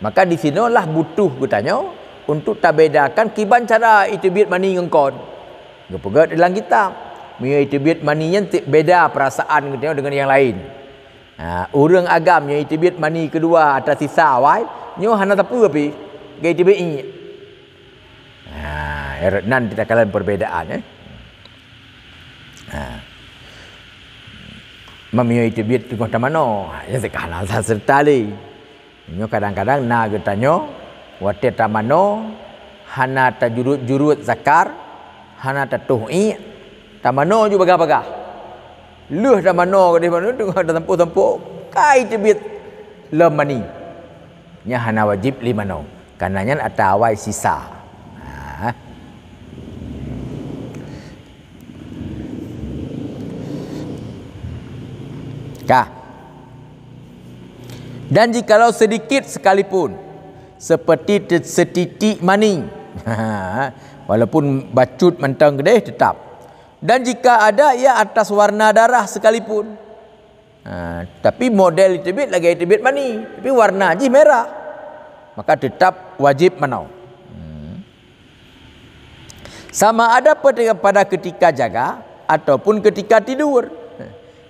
Maka disinoe lah butuh geutanyoe untuk tabedakan kiban cara jiteubiet mani ngon kon. Geupeugét dalam kitab, meunyoe jiteubiet mani nyan ti-, beda perasaan geutanyoe deungon nyang laén. Ha, ureuëng agam nyang jiteubiet mani keudua ata sisa awai, nyoe hana sapeue pih, gét jiteubiet iék. Ha, erot nan takalon perbedaan, eh. Ha. Meunyoe jiteubiet teungoh tamanoe, ha, nyan teuka hana seureuta lé. Nyoe kadang-kadang na geutanyoe, watée tamanoe, hana tajurot-jurot zakar, hana tatoh iék, tamanoe ju bagah-bagah. Lheueh tamanoe keudeh manoe teungoh tasampôh-sampôh, ka jiteubiet lom mani. Nyan hana wajéb lé manoe, kana nyan ata awai sisa. Ha. Ka. Dan jikalau sedikit sekalipun, seperti te-, setitik mani, walaupun bacut mantong keudeh tetap. Dan jika ada ia atas warna darah sekalipun. Ha, tapi model jiteubiet lagée jiteubiet mani, tapi warna jih merah, maka tetap wajéb manoe. Hmm. Sama ada pada, pada ketika jaga ataupun ketika tidur.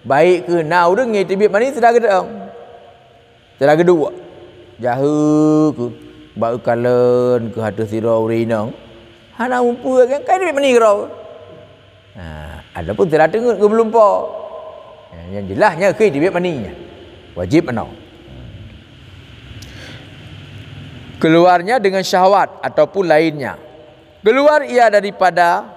Baik keu na ureuëng nyang jiteubiet mani sira geudeueng, sira geuduek. Jahé keuh, bak kalon keuh ateueh sidroe ureuëng inong. Hana mupeue kan, ka jiteubiet mani keudroe. Ha, adapun sira teungeut geumeulumpo. Ya, nyang jeulaih nyan kheueh jiteubiet mani nyan. Wajéb manoe. Keluarnya dengan syahwat ataupun lainnya. Keluar ia daripada,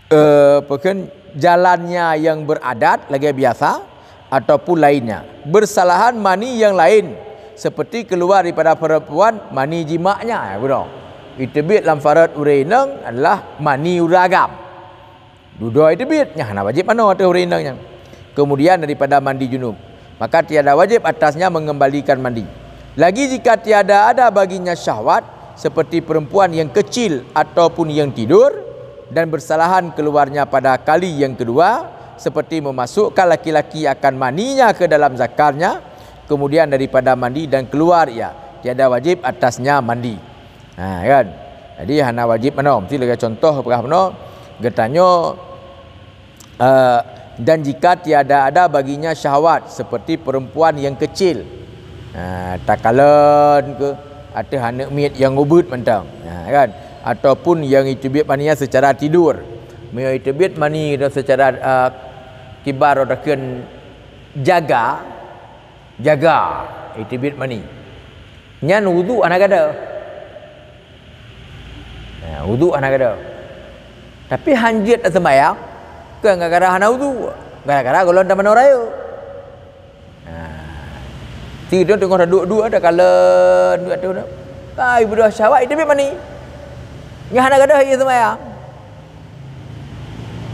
eh, apa kan, jalannya yang beradat lagèe biasa ataupun lainnya. Bersalahan mani yang lain seperti keluar daripada perempuan mani jimaknya, ya, betul. Iteubiet lam farot ureueng inong adalah mani ureueng agam. Dudoe iteubiet, nyan hana wajéb manoe ateueh ureueng inong nyan. Kemudian daripada mandi junub, maka tiada wajib atasnya mengembalikan mandi. Lagi jika tiada ada baginya syahwat, seperti perempuan yang kecil ataupun yang tidur, dan bersalahan keluarnya pada kali yang kedua, seperti memasukkan laki-laki akan maninya ke dalam zakarnya, kemudian daripada mandi dan keluar ia, tiada wajib atasnya mandi. Ha, kan? Jadi hana wajéb manoe. Meusti lagèe contoh peugah manoe, geutanyoe, eh, dan jika tiada ada baginya syahwat seperti perempuan yang kecil. Ha, takalon keu ateueh aneuk miet nyang ubeut mantong. Ha, kan? Ataupun nyang iteubiet mani secara tidur. Meunyoe iteubiet mani secara, eh, kiban droe takheun jaga, jaga, iteubiet mani. Nyan wudhu hana gadôh. Ya, wudhu hana gadôh. Tapi hanjeuet taseumbahyang, kon gara-gara hana wudhu, gara-gara gohlom tamanoe rayeuk. Ha. Ti tu teungoh taduek-duek, takalon duek tu. Kai beudôh syahwat, iteubiet mani. Nyan hana gadôh ie seumbahyang.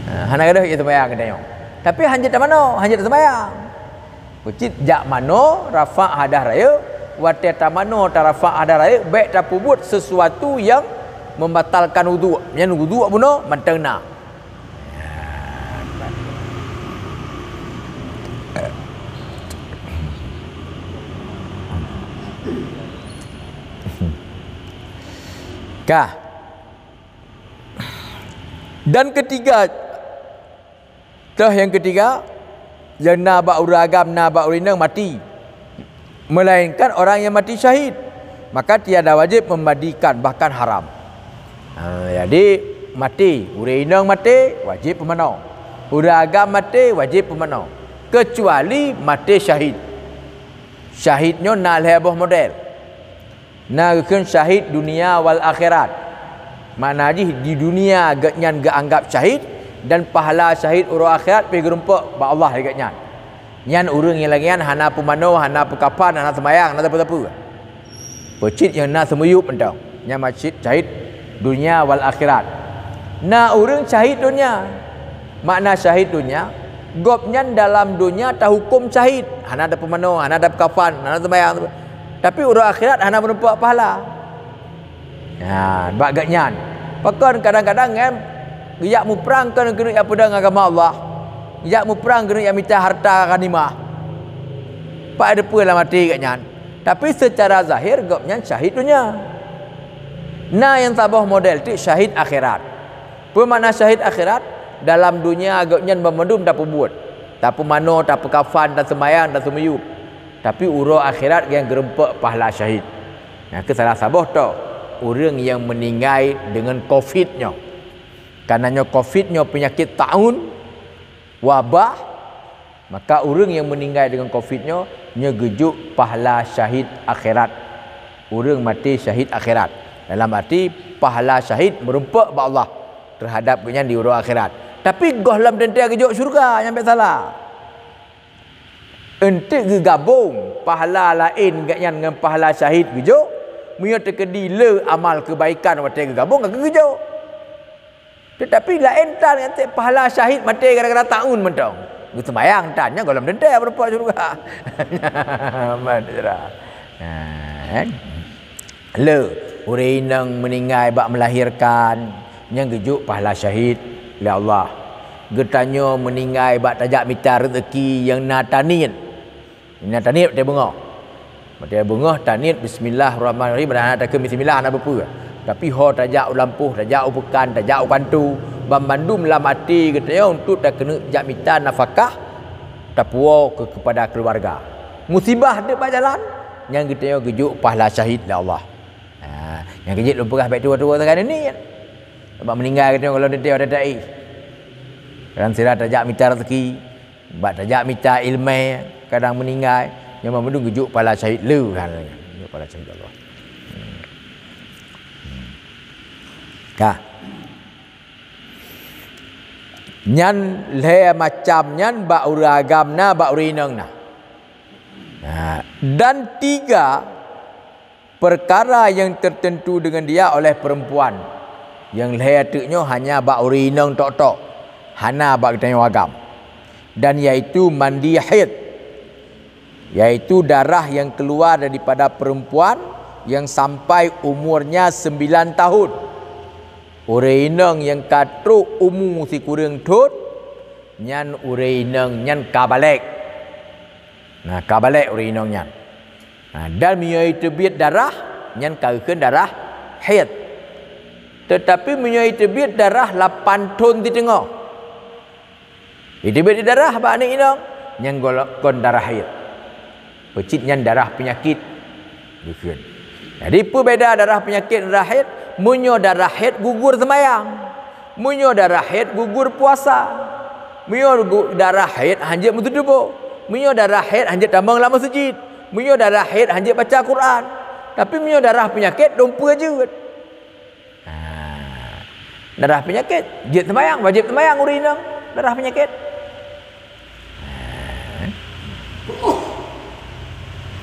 Ha, hana gadôh ie seumbahyang geutanyoe. Tapi hanjeuet tamanoe, hanjeuet taseumbahyang. Peucit jak manoe rafa' hadas rayeuk, watèe tamanoe tarafa' hadas rayeuk, bèk tapeubuet sesuatu nyang membatalkan wudhu. Nyan wudhu bunoe mantong na. Ka. Dan ketiga, Toh nyang ketiga, nyang na bak ureueng agam, na bak ureueng inong mati, melainkan orang yang mati syahid, maka tiada wajib memandikan, bahkan haram. Ha, jadi, mati, ureueng inong mati, wajib peumanoe. Ureueng agam mati, wajib peumanoe. Kecuali mati syahid. Syahid nyoe na lhèe boh model. Na geukheun syahid dunia wal akhirat. Makna jih di dunia gobnyan geuanggap syahid dan pahala syahid uroe akhirat pih geurumpok bak Allah lé gobnyan. Nyan ureueng nyang lagèe nyan hana peumanoe, hana peukafan, hana seumayang, hana sapeue-sapeue. Peucit nyang na seumiyueb mantong. Nyan maksud syahid dunia wal akhirat. Na ureueng syahid dunia. Makna syahid dunia, gobnyan dalam dunia tahuköm syahid, hana tapeumanoe, hana tapeukafan, hana seumayang, tapi uroe akhirat hana meurumpok pahala. Nyan, bak gobnyan. Pakon kadang-kadang nyan geujak muprang keu keuneuk jak peudong agama Allah, geujak muprang keuneuk jak mita harta ghanimah. Pat teupeue lam até gobnyan. Tapi seucara zahir gobnyan syahid dunia. Na nyang saboh model teuk syahid akhirat. Peue makna syahid akhirat? Dalam dunia gobnyan banmandum tapeubuet, tapeumanoe, tapeukafan, taseumayang, taseumiyueb. Tapi uroe akhirat nyang geurumpok pahala syahid. Nyang keu salah saboh toh, ureueng nyang meuninggai deungon covid nyoe. Kareuna nyoe covid nyoe peunyakét taun, wabah, maka ureueng nyang meuninggai deungon covid nyoe, nyoe geujok pahala syahid akhirat. Ureueng maté syahid akhirat. Dalam arti, pahala syahid meurumpok bak Allah teuhadap gobnyan di uroe akhirat. Tapi gohlom teuntèe geujok syeuruga, nyan bèk salah. Eunteuk geugabong pahala laén gobnyan ngon pahala syahid geujok, meunyoe teukeudi le amal keubaikan watèe geugabong ka geujok. Teutapi laén tan, nyan teuk pahala syahid maté gara-gara taun mantong. Geuseumayang tan, nyan gohlom teuntèe meurumpok syeuruga. Aman, syedara. Nah, kan? Le, ureueng inong meuninggai bak meulahirkan, nyan geujok pahala syahid lé Allah. Geutanyoe meuninggai bak tajak mita reuzeki nyang na taniet. Nyang taniet watèe beungoh. Watèe beungoh taniet, "Bismillahirrahmanirrahim," padahai hana takheun bismillah, hana beupeue. Tapi ho tajak u lampôh, tajak u peukan, tajak u kantô, banmandum lam até geutanyoe untuk takeuneuk jak mita nafakah, tapuwoe keu, keupada keuluwarga. Musibah deuek bak jalan, nyan geutanyoe geujok pahala syahid lé Allah. Ha, nyang keu jeuet lôn peugah bèk tuwoe-tuwoe sagai niniet. Sabab meuninggai geutanyoe gohlom teuntèe watèe taéh. Kadang sira tajak mita reuzeki, bak tajak mita ileumèe, kadang meuninggai, nyan banmandum geujok pahala syahid lé, ha, geujok pahala syahid Allah. Hmm. Hmm. Ka. Nyan lhée macam nyan bak ureuëng agam na, bak ureuëng inong na. Nah, dan tiga perkara yang tertentu dengan dia oleh perempuan. Yang lhée teuk nyoe hanya bak ureuëng inong tok-tok, hana bak geutanyoe agam. Dan yaitu mandi haid, yaitu darah yang keluar daripada perempuan yang sampai umurnya sembilan tahun. Ureuëng inong nyang ka trok umu sikureueng thon, nyan ureuëng inong nyan ka balek. Nah, ka balek ureuëng inong nyan. Nah, dan meunyoe teubiet darah, nyan ka geukheun darah haid. Teutapi meunyoe teubiet darah lapan thon siteungoh, iteubiet darah bak aneuk inong, nyan golom kon darah haid. Peucit nyan darah peunyakit. Geukheun. Jadi, peue beda darah peunyakit ngon darah haid? Meunyoe darah haid gugur seumayang. Meunyoe darah haid gugur puasa. Meunyoe gu-, darah haid hanjeuet meututoe. Meunyoe darah haid hanjeuet tamong lam meuseujid. Meunyoe darah haid hanjeuet baca Quran. Tapi meunyoe darah peunyakit, dong peue jeuet. Ha. Darah peunyakit, jeuet seumayang, wajéb seumayang ureuëng inong darah peunyakit. Ha.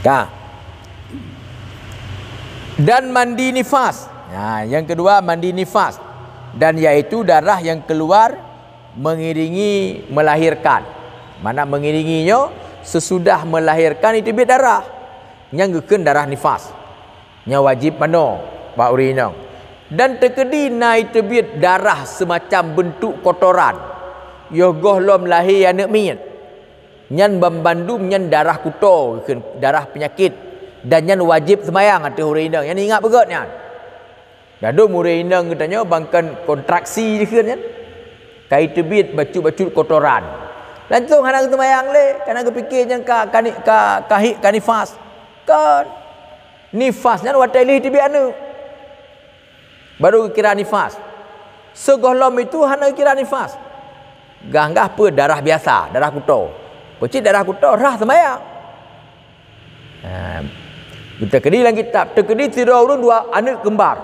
Ka. Dan mandi nifas. Ha, yang kedua mandi nifas. Dan yaitu darah yang keluar mengiringi melahirkan. Mana mengiringi nyoe, sesudah melahirkan itu teubiet darah. Nyang geukheun darah nifas. Nyang wajéb manoe bak ureuëng inong. Dan teukeudi na iteubiet darah seumacam beuntuk kotoran, yoh gohlom lahé aneuk miet. Nyan banmandum nyan darah kuto, geukheun darah peunyakit, dan nyan wajéb seumayang ateueh ureuëng inong. Nyan ingat beugét nyan. Dadum ureuëng inong geutanyoe bangkon kontraksi jikheun nyan. Ka iteubiet bacut-bacut kotoran. Langsong hana geuseumayang lé, kana geupike nyan ka, ka ni-, ka, ka haid, ka nifas. Kon. Nifas nyan watée lheueh teubiet aneuk. Baru geukira nifas. Sigohlom itu hana geukira nifas. Gah-gah peue darah biasa, darah kuto. Peucit darah kuto rhah seumayang. Ha, teukeudi lam kitab, teukeudi sidroe ureuëng dua aneuk keumbar.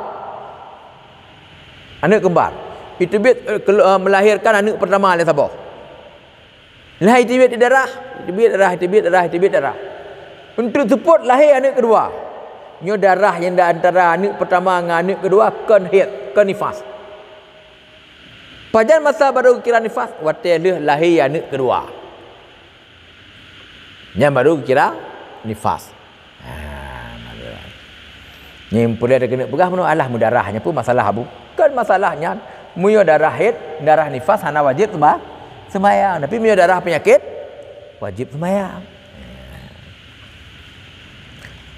Aneuk keumbar. Iteubiet, eh, kelu-, eh, melahirkan aneuk pertama lé saboh. Lah iteubiet darah, iteubiet darah, iteubiet darah, iteubiet darah. Untuk seupôt lahé aneuk keudua. Nyoe darah nyang di antara aneuk pertama ngon aneuk keudua kon haid, kon nifas. Pajan masa baru geukira nifas? Watée lheueh lahé aneuk keudua. Nyan baru geukira nifas. Ha, nyan peue lé keuneuk peugah meunoe, alah meudarah nyan peue masalah, Abu? Kon masalah nyan, meunyoe darah haid, darah nifas hana wajéb seuma-, seumayang. Tapi meunyoe darah peunyakét, wajéb seumayang.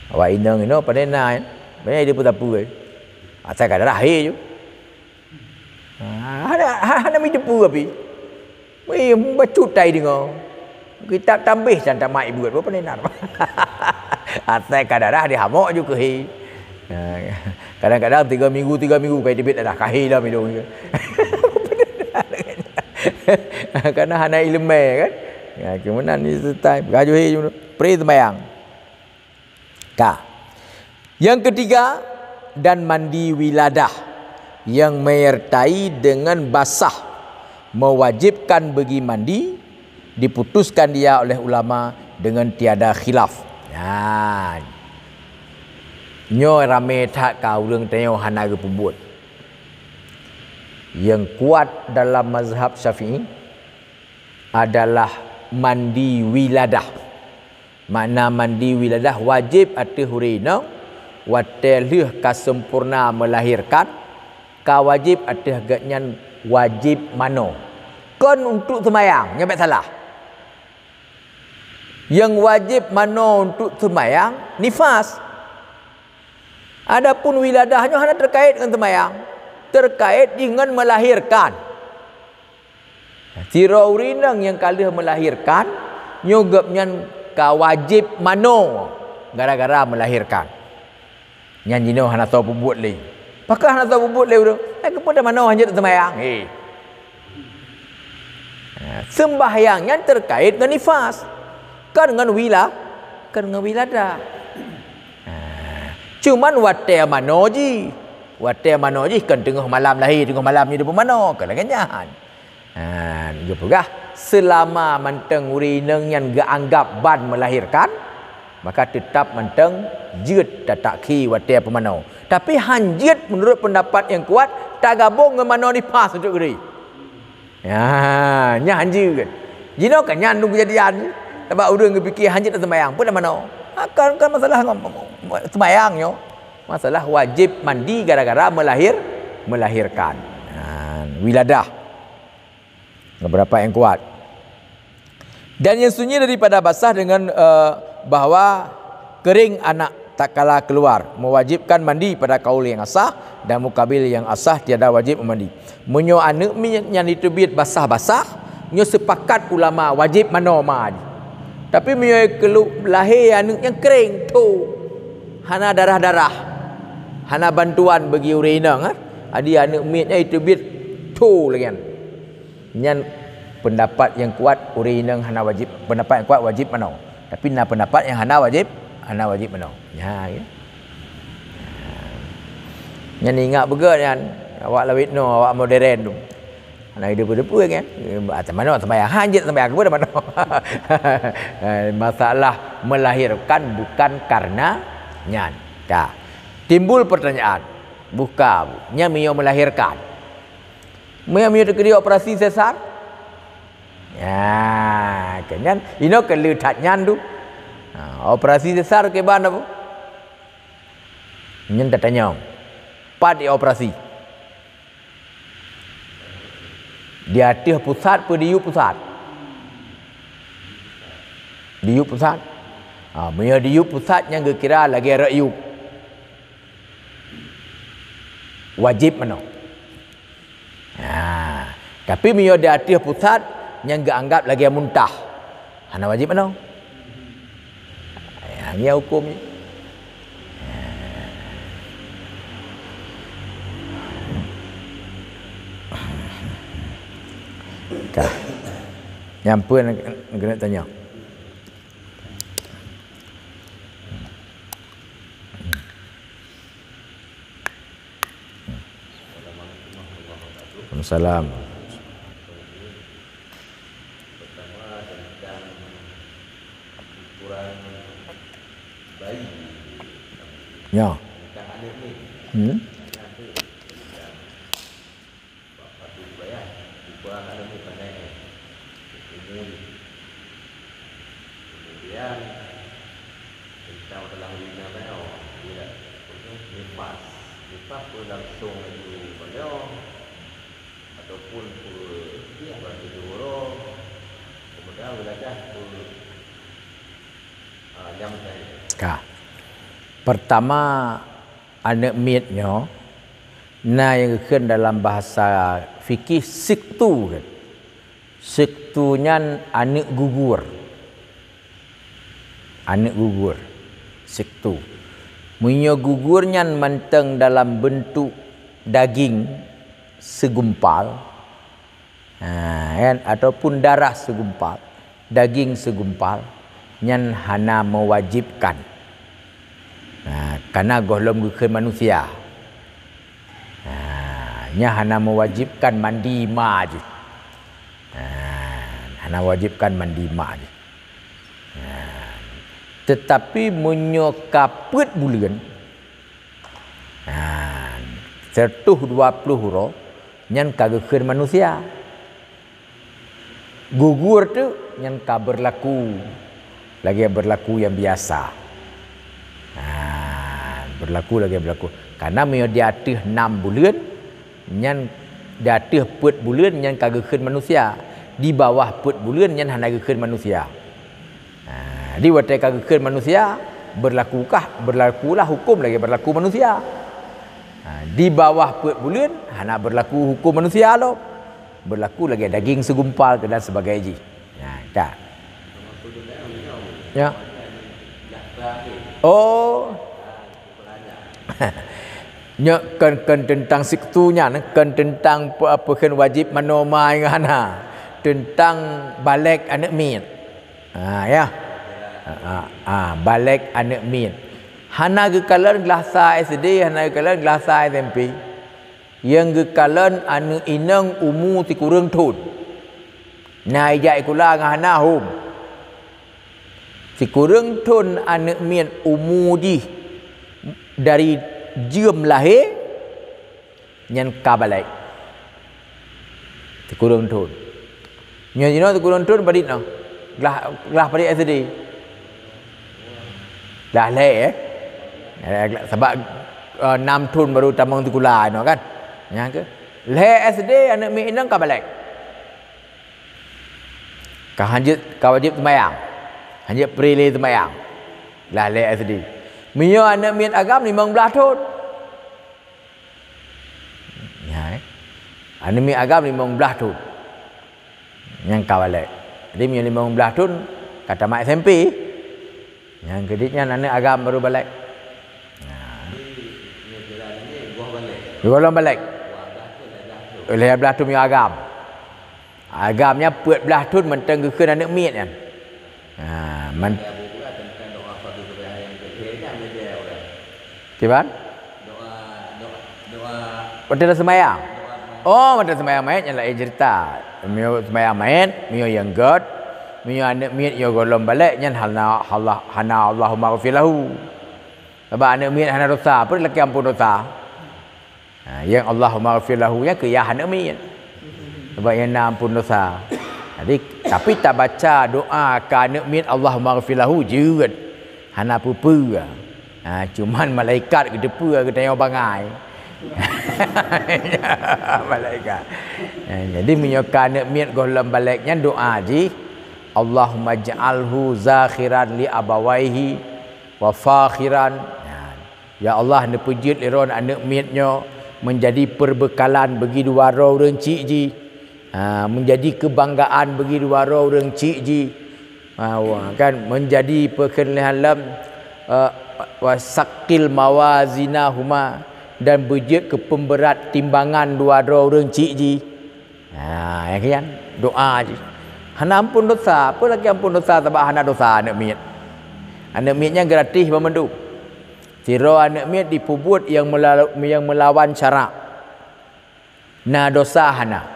Awak inong inoe pandai na, eh? Pandai dia pun sapeue, eh? Asai ka darah haid ju. Ha, hana, ha-, hana meuteupeu api. Weh, bacut tai deungoe. Kitab tambéh can tamat ibuet, apa ni nak? Asai ka darah dihamok ju keuhi. Ha, kadang-kadang tiga minggu, tiga minggu kai teubiet darah, kahi lam idong. Karena hana ileumé kan. Ya, kemudian ni setai, gajuh hi, pre sembayang. Ka. Yang ketiga, dan mandi wiladah yang menyertai dengan basah mewajibkan bagi mandi, diputuskan dia oleh ulama dengan tiada khilaf. Nah, nyoe ramé that ka ureuëng tanyoe hana geupeubuet. Yang kuat dalam mazhab Syafi'i adalah mandi wiladah. Makna mandi wiladah wajéb ateueh ureuëng inong watée lheueh ka sempurna melahirkan, ka wajéb ateueh gobnyan wajéb manoe. Kon untuk seumayang, nyan bék salah. Nyang wajéb manoe untuk seumayang nifas. Adapun wiladah nyoe hana terkait ngon seumayang, terkait jih ngon melahirkan. Sidroe ureuëng inong nyang ka lheueh melahirkan, nyoe gobnyan ka wajéb manoe gara-gara melahirkan. Nyan jinoe hana soe peubuet lé. Pakon hana soe peubuet lé ureuëng? Eh, keupeue tamanoe hanjeuet seumayang? He. Ha, seumbahyang nyan terkait ngon nifas. Kon ngon wila-, kon ngon wiladah. Ha, cuman watée manoe jih. Watée manoe jih kan teungoh malam lahé, teungoh malam nyoe dipeumanoe, ka lagée nyan. Ha, geupeugah, seulama mantong ureuëng inong nyan geuanggab ban melahirkan, maka teutab mantong jeuet tatakhi watée peumanoe. Tapi han jeuet meunurot peundapat nyang kuat tagabong ngon manoe nifas untuk geude. Ya, nyan han jeuet. Jinoe kan nyan dum keujadian. Sabab ureuëng geupike han jeuet seumayang, peue manoe. Ha, kan, kan masalah ngon seumayang nyoe. Masalah wajéb mandi gara-gara melahir, melahirkan. Ha, wiladah. Beberapa yang kuat. Dan yang sunyi daripada basah dengan, eh, bahwa kering anak tatkala keluar, mewajibkan mandi pada kaul yang asah dan mukabil yang asah tiada wajib mandi. Meunyoe aneuk miet nyan jiteubiet basah-basah, nyoe sepakat ulama wajib manoe ma jih. Tapi meunyoe keulu-, lahé aneuk nyan kering, tho, hana darah-darah, hana bantuan bagi ureuëng inong, ha? Jadi aneuk miet nyan jiteubiet tho lagée nyan. Nyan peundapat nyang kuat ureuëng inong hana wajib, peundapat nyang kuat wajib manoe. Tapi na peundapat nyang hana wajib, hana wajib manoe. Nya, ya. Nyan ingat beugét nyan, awak lawét noe, awak modern tu. Hana deue-deue kan. Atau manoe seumayang, han jeuet seumayang, keupeue manoe. Masalah melahirkan bukan karena nyan. Ka. Timbul pertanyaan, buka, nyan meunyoe melahirkan. Meunyoe, meunyoe teukeudi operasi sesar? Ya, keu nyan, inoe keu le that nyan tu. Ha, operasi sesar kiban apa? Nyan tatanyong. Pat dioperasi? Di ateueh pusat peue di yup pusat? Di yup pusat. Ha, meunyoe di yup pusat nyan geukira lagée rot yup. Wajéb manoe. Ha, tapi meunyoe di ateueh pusat nyang geuanggab lagée muntah, hana wajéb manoe. Ha, nyan huköm jih. Ka. Nyan peue nyang keuneuk tanyong? Waalaikumsalam. Ya. Hmm. Kemudian, tentang dalam urina manoe, dia, apa tu, nifas. Nifas pun langsung laju manoe, ataupun pun dia bagi dua, kemudian wiladah pun, ah, nyam tadi. Ka. Pertama, aneuk miet nyoe na nyang geukheun dalam bahasa fikih siktu kan. Siktu nyan aneuk gugur. Aneuk gugur. Siktu. Meunyoe gugur nyan mantong dalam beuntuk daging segumpal, ha, kan, ataupun darah segumpal, daging segumpal, nyan hana mewajibkan. Ha, karena gohlom geukheun manusia. Ha, nyan hana mewajibkan mandi ma jih. Ha, hana wajibkan mandi ma jih. Ha, tetapi meunyoe ka peuet buleuen, ha, seratus dua puluh uroe, nyan ka geukheun manusia. Gugur tu nyan ka berlaku lagée berlaku nyang biasa. Ha, berlaku lagée berlaku. Karena meunyoe di ateueh enam buleuen, nyan di ateueh peuet buleuen nyan ka geukheun manusia. Di bawah peuet buleuen nyan hana geukheun manusia. Ha, di watée ka geukheun manusia, berlakukah, berlakulah hukum lagée berlaku manusia. Ha, di bawah peuet buleuen hana berlaku hukum manusia lom. Berlaku lagée daging segumpal dan sebagainya jih. Ha, ka. Ya. Oh. Nyoe kon, kon teuntang siktu nyan, kon teuntang pe-, peue kheun wajéb manoe ma ngon hana. Teuntang balek aneuk miet. Ha, ya. Ha, ha, ha, balek aneuk miet. Hana geukalon glasa S D, hana geukalon glasa S M P. Nyang geukalon aneuëk inong umu sikureueng thon. Na ijak sikula ngon hana hom. Sikureueng thon aneuëk miet umu jih dari jeuem lahé, nyan ka balek. Sikureueng thon. Nyoe jinoe sikureueng thon padit noh. Glah, glah padit S D. Glah lhée, eh. Eh, glah, sabab, eh, nam thon baru tamong sikula inoe kan. Nyan ke. Lhée S D aneuëk miet inong ka balek. Ka hanjeuet, ka wajéb seumayang. Hanjeuet pri lé seumayang. Glah lhée S D. Meunyoe aneuëk miet agam limong blaih thon. Ya, eh. Aneuëk miet agam limong blaih thon. Nyang ka balek. Jadi meunyoe limong blaih thon ka tamat S M P. Nyang keudit nyan aneuëk agam baru balek. Nah. Gohlom balek. Lhée blaih thon meunyoe agam. Agam nyan peuet blaih thon mantong geukheun aneuëk miet nyan. Ha, man-, kiban? Watée seumayang. Oh, watée seumayang manyét nyan laén ceurita. Meunyoe seumayang manyét, meunyoe nyang gét, meunyoe aneuëk miet nyoe gohlom balek, nyan hana, hana, hana Allahumma ghfir lahu. Sabab aneuëk miet hana dosa, peue lakée amphon dosa. Ha, nyang Allahumma ghfir lahu nyan keu yah aneuëk miet. Sabab nyang na amphon dosa. Jadi, tapi tabaca doa keu aneuëk miet Allahumma ghfir lahu jeuet. Hana peue-peue. Ha, cuman malaikat geuteupeue geutanyoe bangai. Malaikat. Ha, jadi meunyoe keu aneuëk miet gohlom balek nyan doa jih, Allahumma ja'alhu zakhiran li abawaihi wa fakhiran. Ha, Ya Allah, neupeujeuet lé droe aneuëk miet nyoe meunjadi peubeukalan bagi dua droe ureuëng chik jih, ha, meunjadi keubanggaan bagi dua droe ureuëng chik jih, ha, wa-, kan, meunjadi peukeuneulahan lom, eh, wa saqqil mawazinahuma, dan beujeuet keu peumberat timbangan dua droe ureuëng chik jih. Ha, nyang keu nyan, doa jih. Hana amphon dosa, peue lakée amphon dosa sabab hana dosa aneuëk miet. Aneuëk miet nyan gratis banmandum. Sidroe aneuëk miet jipeubuet nyang meula-, nyang meulawan syarak. Na dosa hana.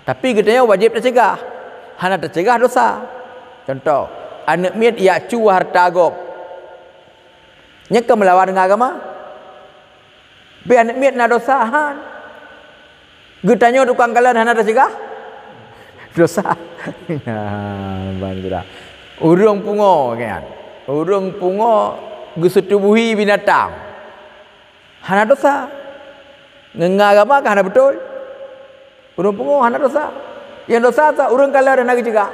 Tapi geutanyoe wajéb tacegah. Hana tacegah dosa. Cuntoh, aneuëk miet jak cu hareuta gob. Nyan ka meulawan ngon agama. Bèk aneuëk miet na dosa, han. Geutanyoe tukang kalon hana tacegah? Dosa. Ban sira. Ureuëng pungo, kan? Ureuëng pungo geuseutubuhi binatang. Hana dosa. Ngon agama ka hana beutôi. Ureuëng pungo hana dosa. Nyang dosa ta ureuëng kalon hana geucegah.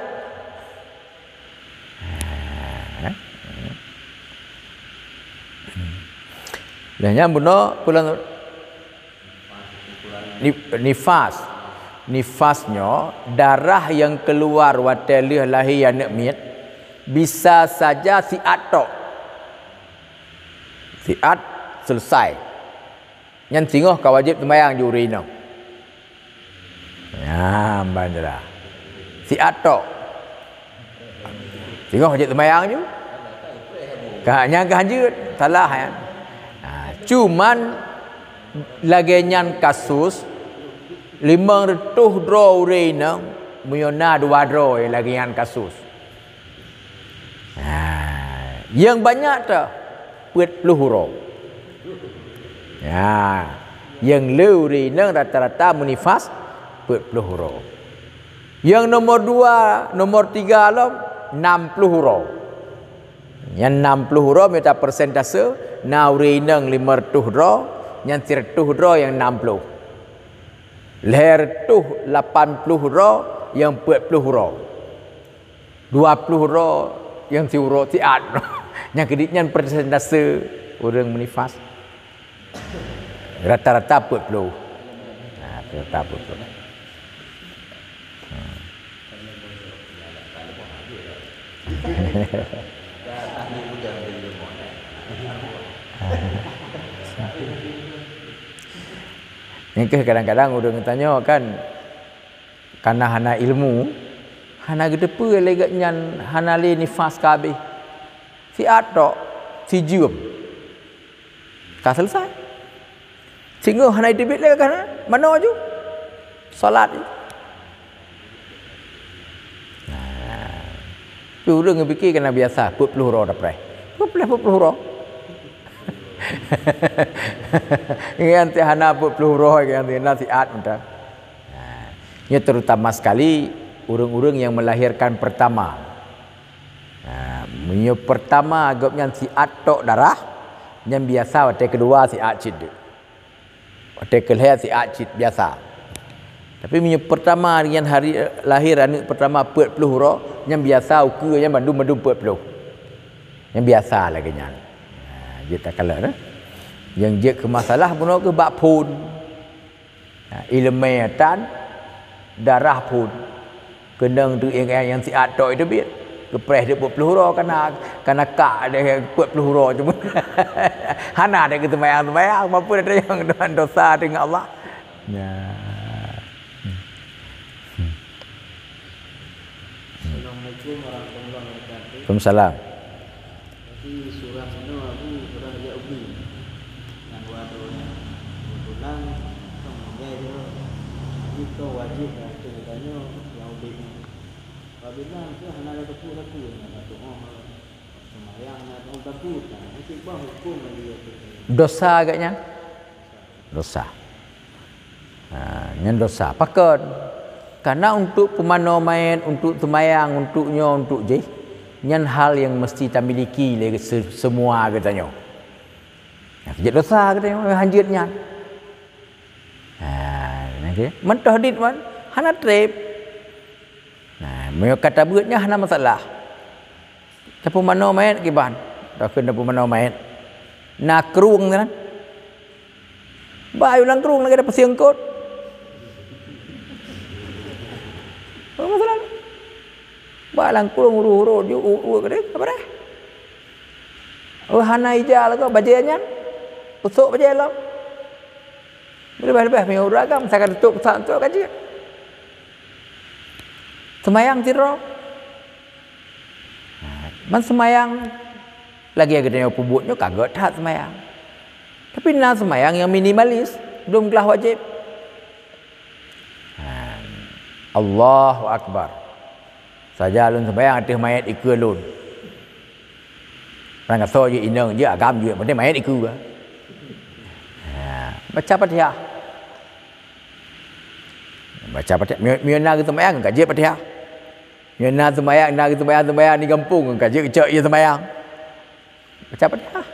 Dan nyan bunoe pulang ni-, nifas. Nifas nyoe darah nyang keuluar watée lheueh lahé aneuëk miet bisa saja siat tok. Siat selesai. Nyan singoh ka wajéb seumayang ju ureuëng inong. Nyan ban jeulah. Siat tok. Singoh wajéb seumayang ju. Ka, nyan ka hanjeuet, salah nyan. Ha, cuman lagée nyan kasus limong reutôh droe ureuëng inong, meunyoe na dua droe lagée nyan kasus. Ha, nyang banyak teuh peuet ploh uroe. Ha, nyang le ureuëng inong rata-rata meunifas peuet ploh uroe. Nyang nomor dua, nomor tiga lom nam ploh uroe. Nyang nam ploh uroe mita persentase, na ureuëng inong limong reutôh droe, nyang sireutôh droe nyang nam ploh. Lhée reutôh lapan ploh droe nyang peuet ploh uroe. Dua ploh droe nyang siuroe siat. Nyang keudit nyan persentase ureuëng meunifas. Rata-rata peuet ploh. Ha, rata-rata peuet ploh. Hmm. Nyang keuh kadang-kadang ureuëng tanyoe kan, Kareuna hana ilmu, hana geuteupeue lé gobnyan hana lé nifas ka habéh. Siat tok, sijeuem. Ka selesai. Singoh hana jiteubiet lé ka hana, manoe ju. Salat ju. Nah. Tu ureuëng geupike keunan biasa, peuet ploh uroe tapreh. Peuet ploh, peuet ploh uroe. Nyan ti hana peuet ploh uroe, nyan ti na siat mantong. Nah, nyoe terutama sekali ureuëng-ureuëng yang melahirkan pertama. Nah, meunyoe pertama gobnyan siat tok darah, nyan biasa, watée keudua siat cit. Watée keulhée siat cit biasa. Tapi meunyoe pertama nyan hari, eh, lahir aneuëk pertama peuet ploh uroe, nyan biasa ukeue nyan bandum-bandum peuet ploh. Nyan biasa lagée nyan. Nah, jeuet takalon, eh. Nyang jeuet keu masalah bunoe keuh bak phon. Nah, ileumé tan, darah phon. Keunong tu nyang, nyang siat tok itu biet. Geupreh dek peuet ploh uroe kana, kana kak dek peuet ploh uroe cuma. Hana dek geuseumayang-seumayang, maupun ada nyang dengan dosa dengan Allah. Ya. Assalamualaikum warahmatullahi wabarakatuh. Waalaikumsalam. Jadi surah inoe Abu, surah Ya'ubin. Nyang dua droe nyan. Keubeutulan ka meuninggai sidroe. Jadi ka wajéb bak geutanyoe nyang udeb nyoe. Apabila hana geuteupeu sapeue, hana geutu'oh, seumayang hana geutu'oh, tapi meucit bah hukôm lagi. Dosa agaknya? Dosa. Ha, nyan dosa. Pakon? Karena untuk peumanoe manyét, untuk seumayang, untuk nyoe, untuk jih, nyan hal nyang meusti tamiliki lé se-, semua geutanyoe. Nah, jeuet dosa geutanyoe, hanjeuet nyan. Ha, nyan keuh. Mantong dit man, hana treb. Nah, meunyoe ka tabeuet nyan hana masalah. Tapeumanoe manyét kiban. Takheun tapeumanoe manyét. Na krueng sinan. Ba yue lam krueng lagée tapeusieng kot. Apa masalah? Ba lam krueng uroe-uroe ju u-, u-, keudeh, apa deh? Oh, hana ija lagoe bajée nyan. Pusok bajée lom. Leubeh-leubeh meunyoe ureuëng agam, misalkan tutup pusat tu ka jeuet. Seumayang sidroe. Ha, man seumayang lagée geutanyoe peubuet nyoe ka gét that seumayang. Tapi na seumayang nyang minimalis, lom glah wajéb. Ha, Allahu Akbar. Saja lôn seumayang ateueh manyét ikeue lôn. Barang gasoe jeuet inong, jeuet agam jeuet, penting manyét ikeue. Ha, baca Fatihah. Baca Fatihah. Meunyoe, meunyoe na geuseumayang, ka jeuet Fatihah. Meunyoe na seumayang, na geuseumayang, seumayang di gampông, ka jeuet cok ie seumayang. Baca Fatihah.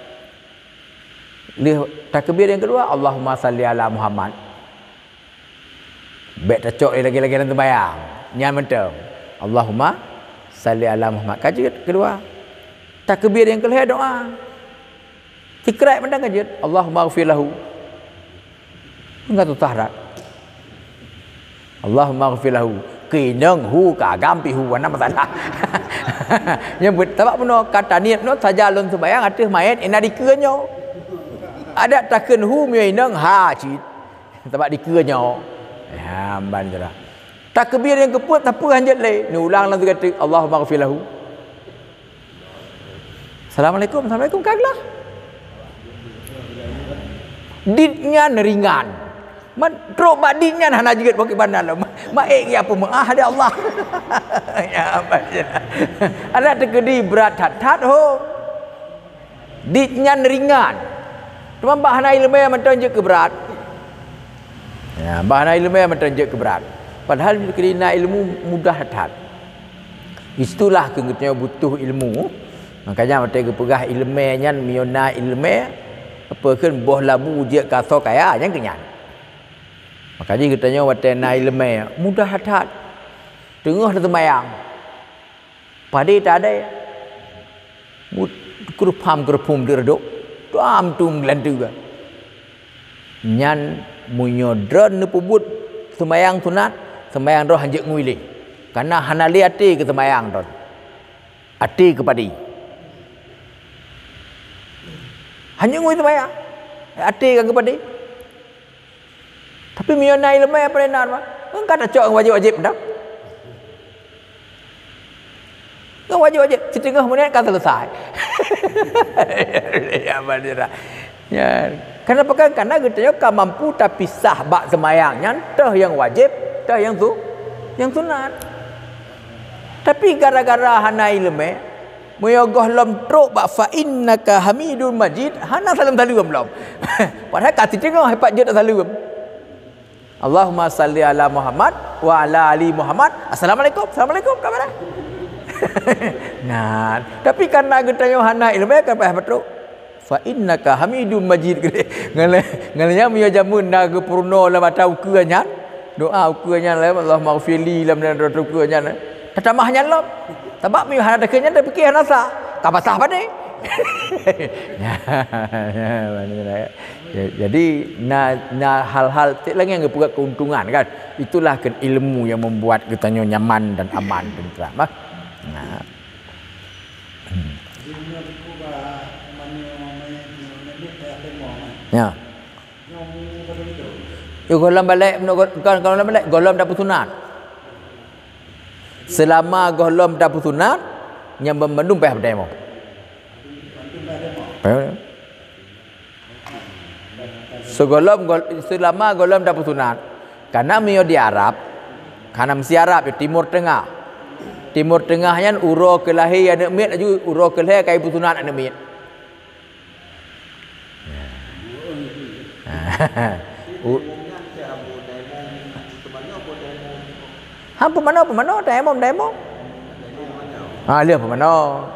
Lheueh takbir nyang keudua, Allahumma salli ala Muhammad. Bék tacok lé lagée-lagée lam seumayang. Nyan mantong. Allahumma salli ala Muhammad. Ka jeuet keudua. Takbir nyang keulhée doa. Sikrek mantong ka jeuet. Allahumma ghfir lahu. Enggak susah that. Allahumma ghfir lahu. Keu inong hu ka agam pih hu, hana masalah. Nyang bet-, sabab bunoe ka taniet nyoe saja lôn seumayang ateueh manyét inan dikeue nyoe. Adak takheun hu meunyoe inong ha cit. Sabab dikeue nyoe. Ya, ban jera. Takbir nyang keupeuet sapeue hanjeuet lé. Neulang lam sigoe teuk, Allahumma ghfir lahu. Assalamualaikum, assalamualaikum, ka glah. Dit nyan ringan. Man, trok bak dit nyan hana jeuet bak kiban dalam. Ma-, maék ya peumeu'ah deh Allah. Ya, apa ya? Adak teukeudi brat that-that ho. Dit nyan ringan. Teuma bak hana iéleumé mantong jeuet keu brat. Ya, bak hana iéleumé mantong jeuet keu brat. Padahal keudina ilmu mudah that. Di situlah keu geutanyoe butuh ilmu. Makanya watée geupeugah iéleumé nyan meunyoe na iéleumé, apa kheun boh labu jeuet keu asoe kaya, nyan keu nyan. Makanya geutanyoe watée na iéleumé, mudah that. Teungoh teuseumayang. Padé tadai. Mut-, keurupham-keuruphum di reudok. Tuam-tuam geulanteue. Nyan meunyoe droe neupeubuet seumayang sunat, seumayang droe hanjeuet ngui lé. Kareuna hana lé até keu seumayang droe. Até keu padé. Hanjeuet ngui seumayang. Até ka keu padé. Tapi meunyoe na iéleumé peureunan mah, engka tacok ngon wajéb-wajéb dah. Ngon wajéb-wajéb, siteungoh menit ka selesai. Ya, betul. Ya, kenapa kan? Karena geutanyoe ka mampu tapisah bak seumayang nyan, toh nyang wajéb, toh nyang su-, nyang sunat. Tapi gara-gara hana iéleumé, meunyoe gohlom trok bak "Fa innaka Hamidum Majid", hana saleuem-saleuem lom. Padahai ka siteungoh pat jeuet saleuem. Allahumma salli ala Muhammad wa ala ali Muhammad. Assalamualaikum, assalamualaikum, ka beureh. Nah, tapi karena geutanyoe hana iéleumé, kan payah batrok. "Fa innaka Hamidum Majid," geude. Ngon lé-, ngon lé nyan meunyoe jameun na geupeurunoe lam atra ukeue nyan, doa ukeue nyan, Allahummaghfirli lam atra ukeue nyan, tatamah nyan lom. Sabab meunyoe hana takheun nyan, tapike hana sah. Ka basah padé. Ya, jadi na, na hal-hal cit lagée nyang geupeugah keuntungan kan. Itulah kan ilmu yang membuat geutanyoe nyaman dan aman, tentram, ah. Nah. Hmm. Ya. Yo, gohlom balek, bukan gohlom balek, gohlom tapeusunat. Selama gohlom tapeusunat, nyan ban-, bandum payah beutayamom. Payah. Sigohlom gol-, selama gohlom tapeusunat. Karena meunyoe di Arab, hana meusi Arab, ya, Timur Tengah. Timur Tengah nyan uroe keu lahé aneuk miet, laju uroe keu lhée ka jipeusunat aneuk miet. U-, ha, peumanoe, peumanoe, tayamom, tayamom. Ha, lheueh peumanoe.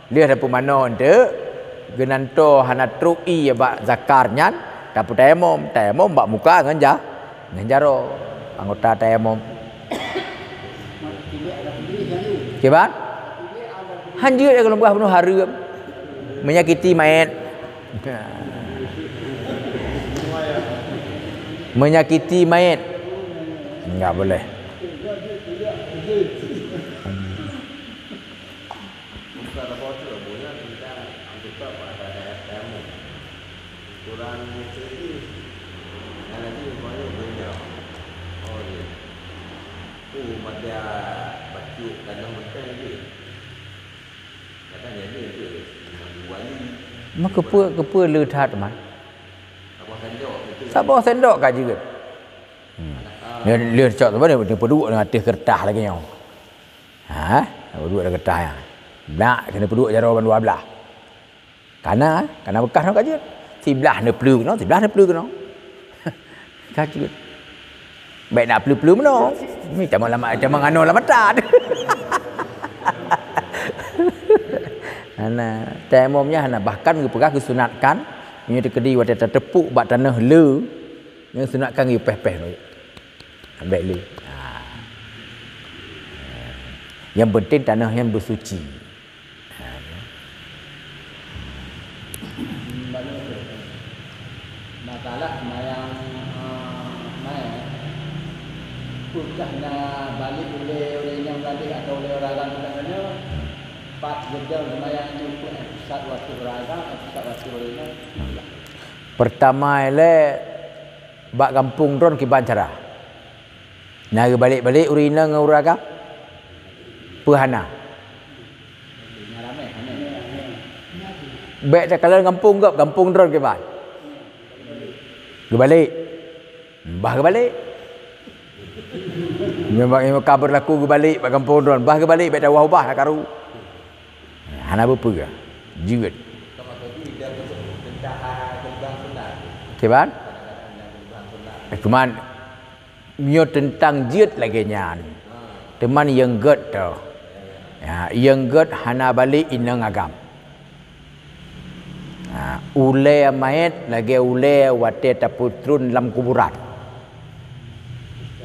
Lheueh tapeumanoe eunteuk, geunantoe hana trok ie bak zakar nyan, tapeutayamom, tayamom bak muka ngon ja-, ngon jaroe, anggota tayamom. Kiban? Han jeuet, ya, kalau beugah bunoe hareuem. Menyakiti mayét. Menyakiti mayét. Enggak boleh. Buka saboh teuk buya kita anggota pada dayah tamu. Kurang sedikit. Yang lagi banyak beda. Oh, ya. Tu pada bacut tanah mentah je. Kadang jadi tu wali. Maka keupeue, keupeue le that, man? Saboh sendok itu. Saboh sendok ka jeuet. Hmm. Dia, dia cok tu, dia, dia peuduek dengan ateueh kertas lagi nyoe. Ha? Peuduek dengan kertas nyan. Nak kena peuduek jaroe ban dua blah. Kana, kana beukah nyoe ka jeuet. Siblah neupleue keunoe, siblah neupleue keunoe. Ka jeuet. Baik nak pleue-pleue meunoe. Ni tamong lama, tamong anoe lam mata. Hana, tayamom nyan hana, bahkan geupeugah geusunatkan, meunyoe teukeudi watée tateupeuk bak tanoh le, nyang sunatkan geupéh-péh. Ambek le. Ha. Yang penting tanoh nyan beusuci. Masalah seumayang, eh, maé, peukah na balek ulée ureuëng nyang gadeh atau ulée ureuëng agam teuka nyoe, pat geudong seumayang nyoe peue, eh, pusat waktu ureuëng agam, eh, pusat waktu ureuëng nyang? Pertama ilée, bak gampông droen kiban cara. Na geubalek-balek ureuëng inong ngon ureuëng agam? Peue hana? Bék takalon gampông gob, gampông droen kiban. Geubalek. Bah geubalek. Nyoe bak nyoe ka beurlaku geubalek bak gampông droen, bah geubalek bék taubah-ubah na karu. Hana beupeue. Jeuet. Kiban? Eh, cuman, nyoe teuntang jeuet lagée nyan. Teuma nyang gét teuh. Ya, nyang gét hana balek inong agam. Ha, ulée manyét lagée ulée watée tapeutron lam kuburan.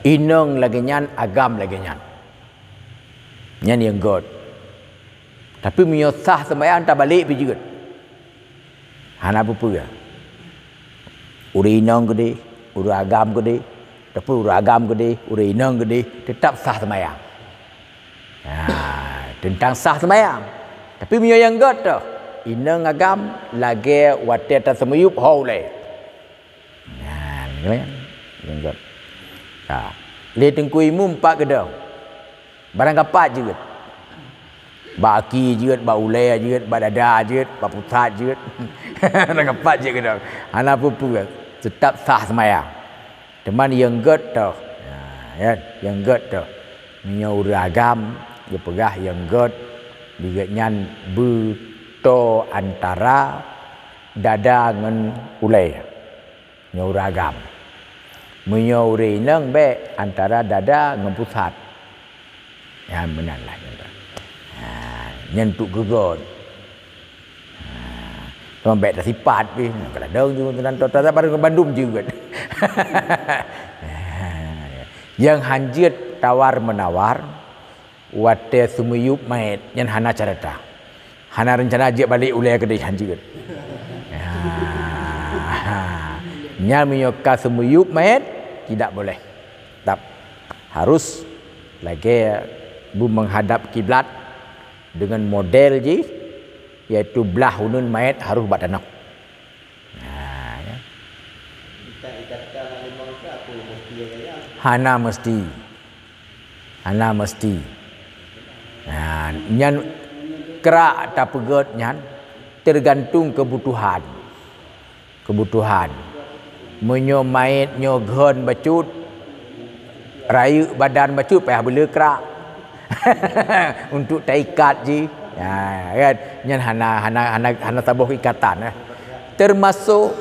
Inong lagée nyan, agam lagée nyan. Nyan nyang gét. Tapi meunyoe sah seumayang tabalek pih jeuet. Hana peue-peue. Ureuëng inong keudeh, ureuëng agam keudeh, tapi ureuëng agam keudeh, ureuëng inong keudeh, teutap sah seumayang. Ha, teuntang sah seumayang. Tapi meunyoe nyang gét teuh, inong agam lagée watée taseumiyueb ho ulée. Nyan, nyan, nyan. Ha. Lé Teungku Imum pat geudong. Barang kapat jeuet. Bak aki jeuet, bak ulèe jeuet, bak dada jeuet, bak pusat jeuet. Nangkapat jeuet keudroe. Hana peue-peue. Teutap sah seumayang. Teuma nyang gèt toh. Ha, ya, nyang gèt toh. Meunyoe ureueng agam geupeugah nyang gèt, di gobnyan beutoe antara dada ngon ulèe. Nyoe ureueng agam. Meunyoe ureueng inong bèk antara dada ngon pusat. Nyan meunan lah nyan. Ha, nyan untuk geugot. Ha, teuma bèk tasipat pih. Kadang-kadang ju teunan tota baru bandum jeuet. Nyang hanjeuet tawar-menawar, watèe seumiyup manyét nyan hana carata. Hana reuncana jeuet balek ulèe keudéh hanjeuet. Ha. Nyan meunyoe ka seumiyup manyét, tidak boleh. Tetap harus lagèe beumenghadap kiblat dengan model jih, yaitu blah uneun manyét harus bak tanoh. Ha, ya. Hana meusti. Hana meusti. Ha, nyan krak tapeugèt nyan teugantung keubutuhan. Keubutuhan. Meunyoe manyét nyoe gèt bacut, rayeuk badan bacut payah beuleu krak. Untuk taikat jih. Ya, kan? Nyan hana, hana, hana, hana saboh ikatan, eh. Teumasok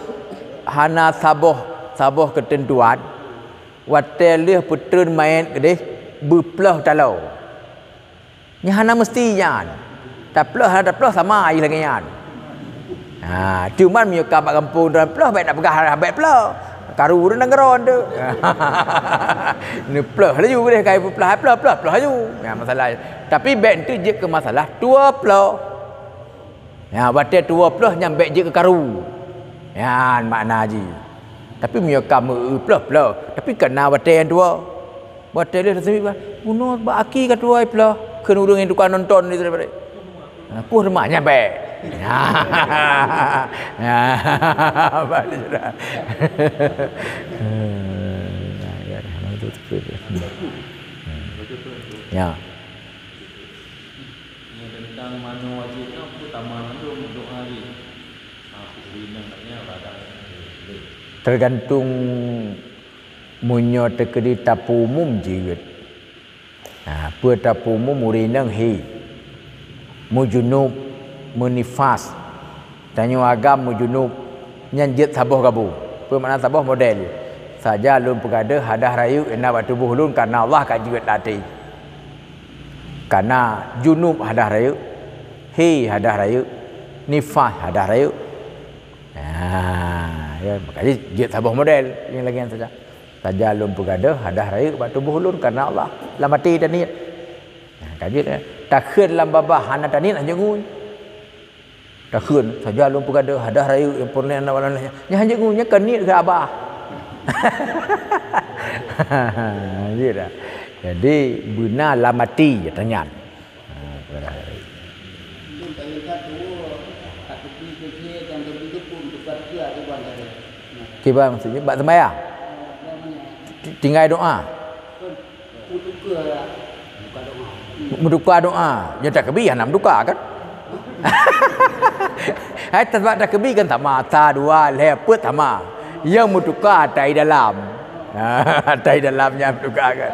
hana saboh, saboh keuteuntuan, watèe lheueh peutreun manyét keudéh, beuploh taloe. Nyan hana meusti nyan. Taploh hana taploh sama jih lagèe nyan. Ha, cuman meunyoe ka bak gampông droe ploh, bèk tapeugah hana bèk ploh. Karu ureueng nanggroe tu. Neuploh laju deh, kai peuploh, hai ploh, ploh, ploh laju. Nyan masalah. Tapi bèk enteuk jeuet keu masalah tuwo ploh. Nyan watèe tuwo ploh nyan bèk jeuet keu karu. Nyan makna jih. Tapi meunyoe ka meu-eu ploh-ploh, tapi ka na watèe nyang tuwo. Watèe lheueh taseubi, bunoe bak aki ka tuwo ploh, kheun ureueng nyang tukang nonton di daripada. Ha, puih teuma nyan bèk. Bak di sudah. Ya. Nyan teuntang manoe wajéb nyoe peue tamah mandum doa jih. Ha, peue inong nyan ladang. Teugantung meunyoe teukeudi tapeumum jeuet. Ha, peue tapeumum ureueng inong hi. Meujunub, meunifas. Tanyoe agam meujunub, nyan jeuet saboh gabong. Peue makna saboh model? Saja lôn peugadeuh hadah rayeuk na bak tuboh lôn kareuna Allah ka jeuet lam até. Kareuna junub hadah rayeuk, hi hadah rayeuk, nifas hadah rayeuk. Ha, ya, maka jeuet saboh model nyang lagèe nyan saja. Saja lôn peugadeuh hadah rayeuk bak tuboh lôn kareuna Allah. Lam até taniet. Ha, ka jeuet, eh. Takheun lam babah hana taniet hanjeuet ngui. Takheun, saja lôn peugadeuh hadah rayeuk nyang peureulèe na walana nyan. Nyan hanjeuet ngui, nyan ka niet keu abah. Jeuet dah. Jadi, beuna lam até tanyan. Ha, peureulèe. Kiban maksudnya, bak seumayang. Ti-, tinggai doa. Meutuka doa. Nyang takeubi hana meutuka kan? Hai, sabab takeubi kan sama, sa, dua, lhèe, peuet sama. Nyang meutuka ata i dalam. Ata i dalam nyang meutuka kan?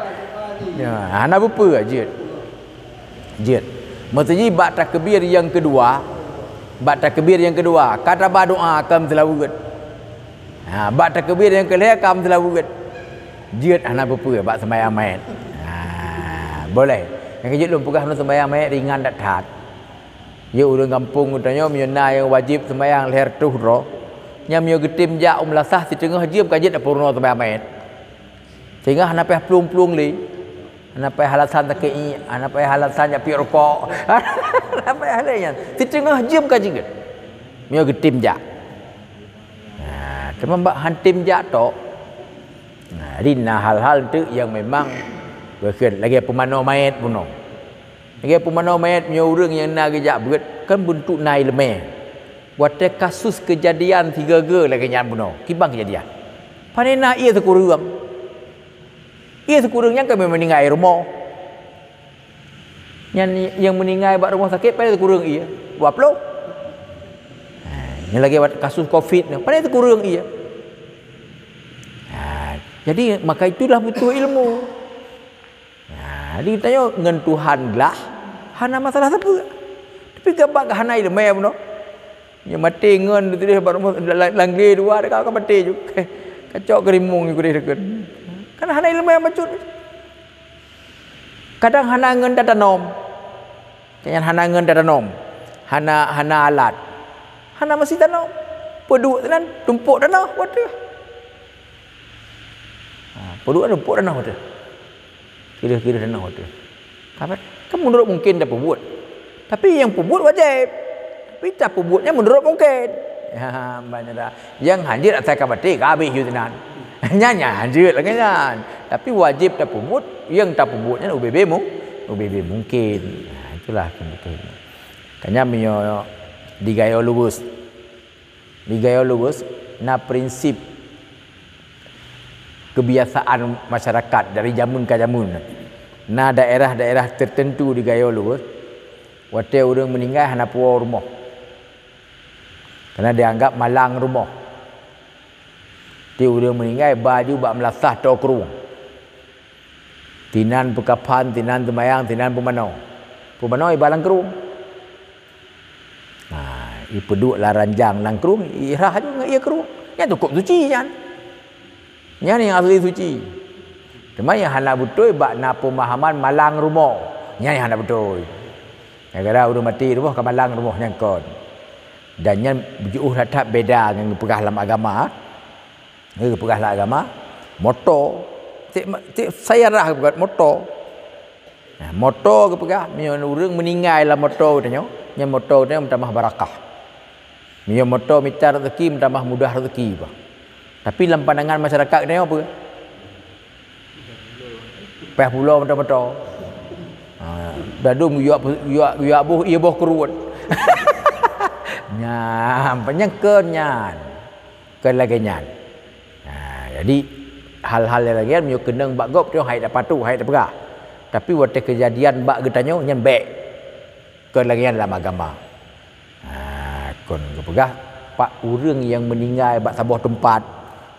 Ya, hana peue-peue jeuet. Jeuet. Maksud jih bak takbir nyang keudua, bak takbir nyang keudua, ka taba doa ka meuseulaweuet. Ha, bak takbir nyang keulhèe ka meuseulaweuet. Jeuet hana peue-peue bak seumayang manyét. Ha, boleh. Nyang keujeuet lôn peugah lôn seumayang manyét ringan that-that. Jeuet ureueng gampông geutanyoe meunyoe na nyang wajéb seumayang lhèe reutôh droe, nyan meunyoe geutem jak u meulasah siteungoh jeuem ka jeuet tapeurunoe seumayang manyét. Sehingga hana payah plueng-plueng lé. Hana payah alasan sakét iék, hana payah alasan jak piep rukok. Hana payah lé nyan. Siteungoh jeuem ka jeuet. Meunyoe geutem jak. Nah, teuma bak han tem jak tok. Nah, jadi na hal-hal teuk nyang memang beukeuen lagèe peumanoe manyét bunoe. Lagèe peumanoe manyét meunyoe ureueng nyang na geujak beuet kan beuntuk na ileumèe. Watèe kasus keujadian sigoe-goe lagèe nyan bunoe, kiban keujadian. Pane na ie sikureueng. Ie sikureueng nyan ka meuninggai rumoh. Nyan nyang meuninggai bak rumoh sakét, padahai teukureueng ie, dua ploh. Ha, nyang lagèe kasus covid nyoe, padahai teukureueng ie. Ha, jadi maka itulah butuh ilmu. Ha, jadi tanyoe ngon Tuhan glah hana masalah sapeue. Tapi gabak hana ileumèe bunoe. Nyoe maté ngon teuh bak rumoh, la-, la-, langlé dua, ka, ka maté ju. Kacok keurimong ju keudeh deukon. Kan hana ileumèe bacut. Kadang hana ngon tatanom. Nyan hana ngon tatanom. Hana, hana alat. Hana meusi tanom. Peuduek sinan tumpok tanoh watèe. Ha, peuduek tumpok tanoh watèe. Kireuh-kireuh tanoh watèe. Ka, kan meunurot mungken tapeubuet. Tapi nyang peubuet wajéb. Tapi tapeubuet nyan meunurot mungken. Ha, banyak dah. Nyang hanjeuet asai ka maté, ka habéh ju sinan. Nyan, nyan hanjeuet lagèe nyan. Tapi wajéb tapeubuet, nyang tapeubuet nyan ubé-bé mu-, ubé-bé mungken. Ha, itulah keumudian. Ka nyan meunyoe di Gayo Luweuh. Di Gayo Luweuh na prinsip keubiasaan masyarakat dari jameun ka jameun. Na daerah-daerah teuteuntu di Gayo Luweuh, watèe ureueng meuninggai hana puwoe rumoh. Karena dianggap malang rumoh. Ti ureueng meuninggai ba ju bak meulasah toe krueng. Tinan peukafan, tinan teumayang, tinan peumanoe. Peumanoe iba lam krueng. Nah, ipeuduek lam ranjang lam krueng, irhah ju ngon ie krueng. Nyan cukup suci nyan. Nyan nyang asli suci. Teuma nyang hana beutôi bak na peumahaman malang rumoh. Nyan nyang hana beutôi. Gara-gara ureueng maté rumoh ka malang rumoh nyan kon. Dan nyan jiôh that-that beda ngon geupeugah lam agama. Geupeugah lam agama, moto. Cit, cit sayarah geupeugah moto. Nah, moto geupeugah, meunyoe ureueng meuninggai lam moto geutanyoe, nyan moto geutanyoe meutamah barakah. Meunyoe moto mita rezeki, meutamah mudah rezeki bah. Tapi lam pandangan masyarakat geutanyoe apa? Payah pulo moto-moto. Ha, dadum yuak, yuak, yuak boh, ie boh keuruet. Nyan, panyang keu nyan. Kon lagèe nyan. Ha, jadi, hal-hal nyang lagèe nyan meunyoe keunong bak gob, nyoe hai tapatuh, hai tapeugah. Tapi watèe keujadian bak geutanyoe, nyan bèk. Kon lagèe nyan lam agama. Ha, kon geupeugah, bak ureueng nyang meuninggai bak saboh teumpat,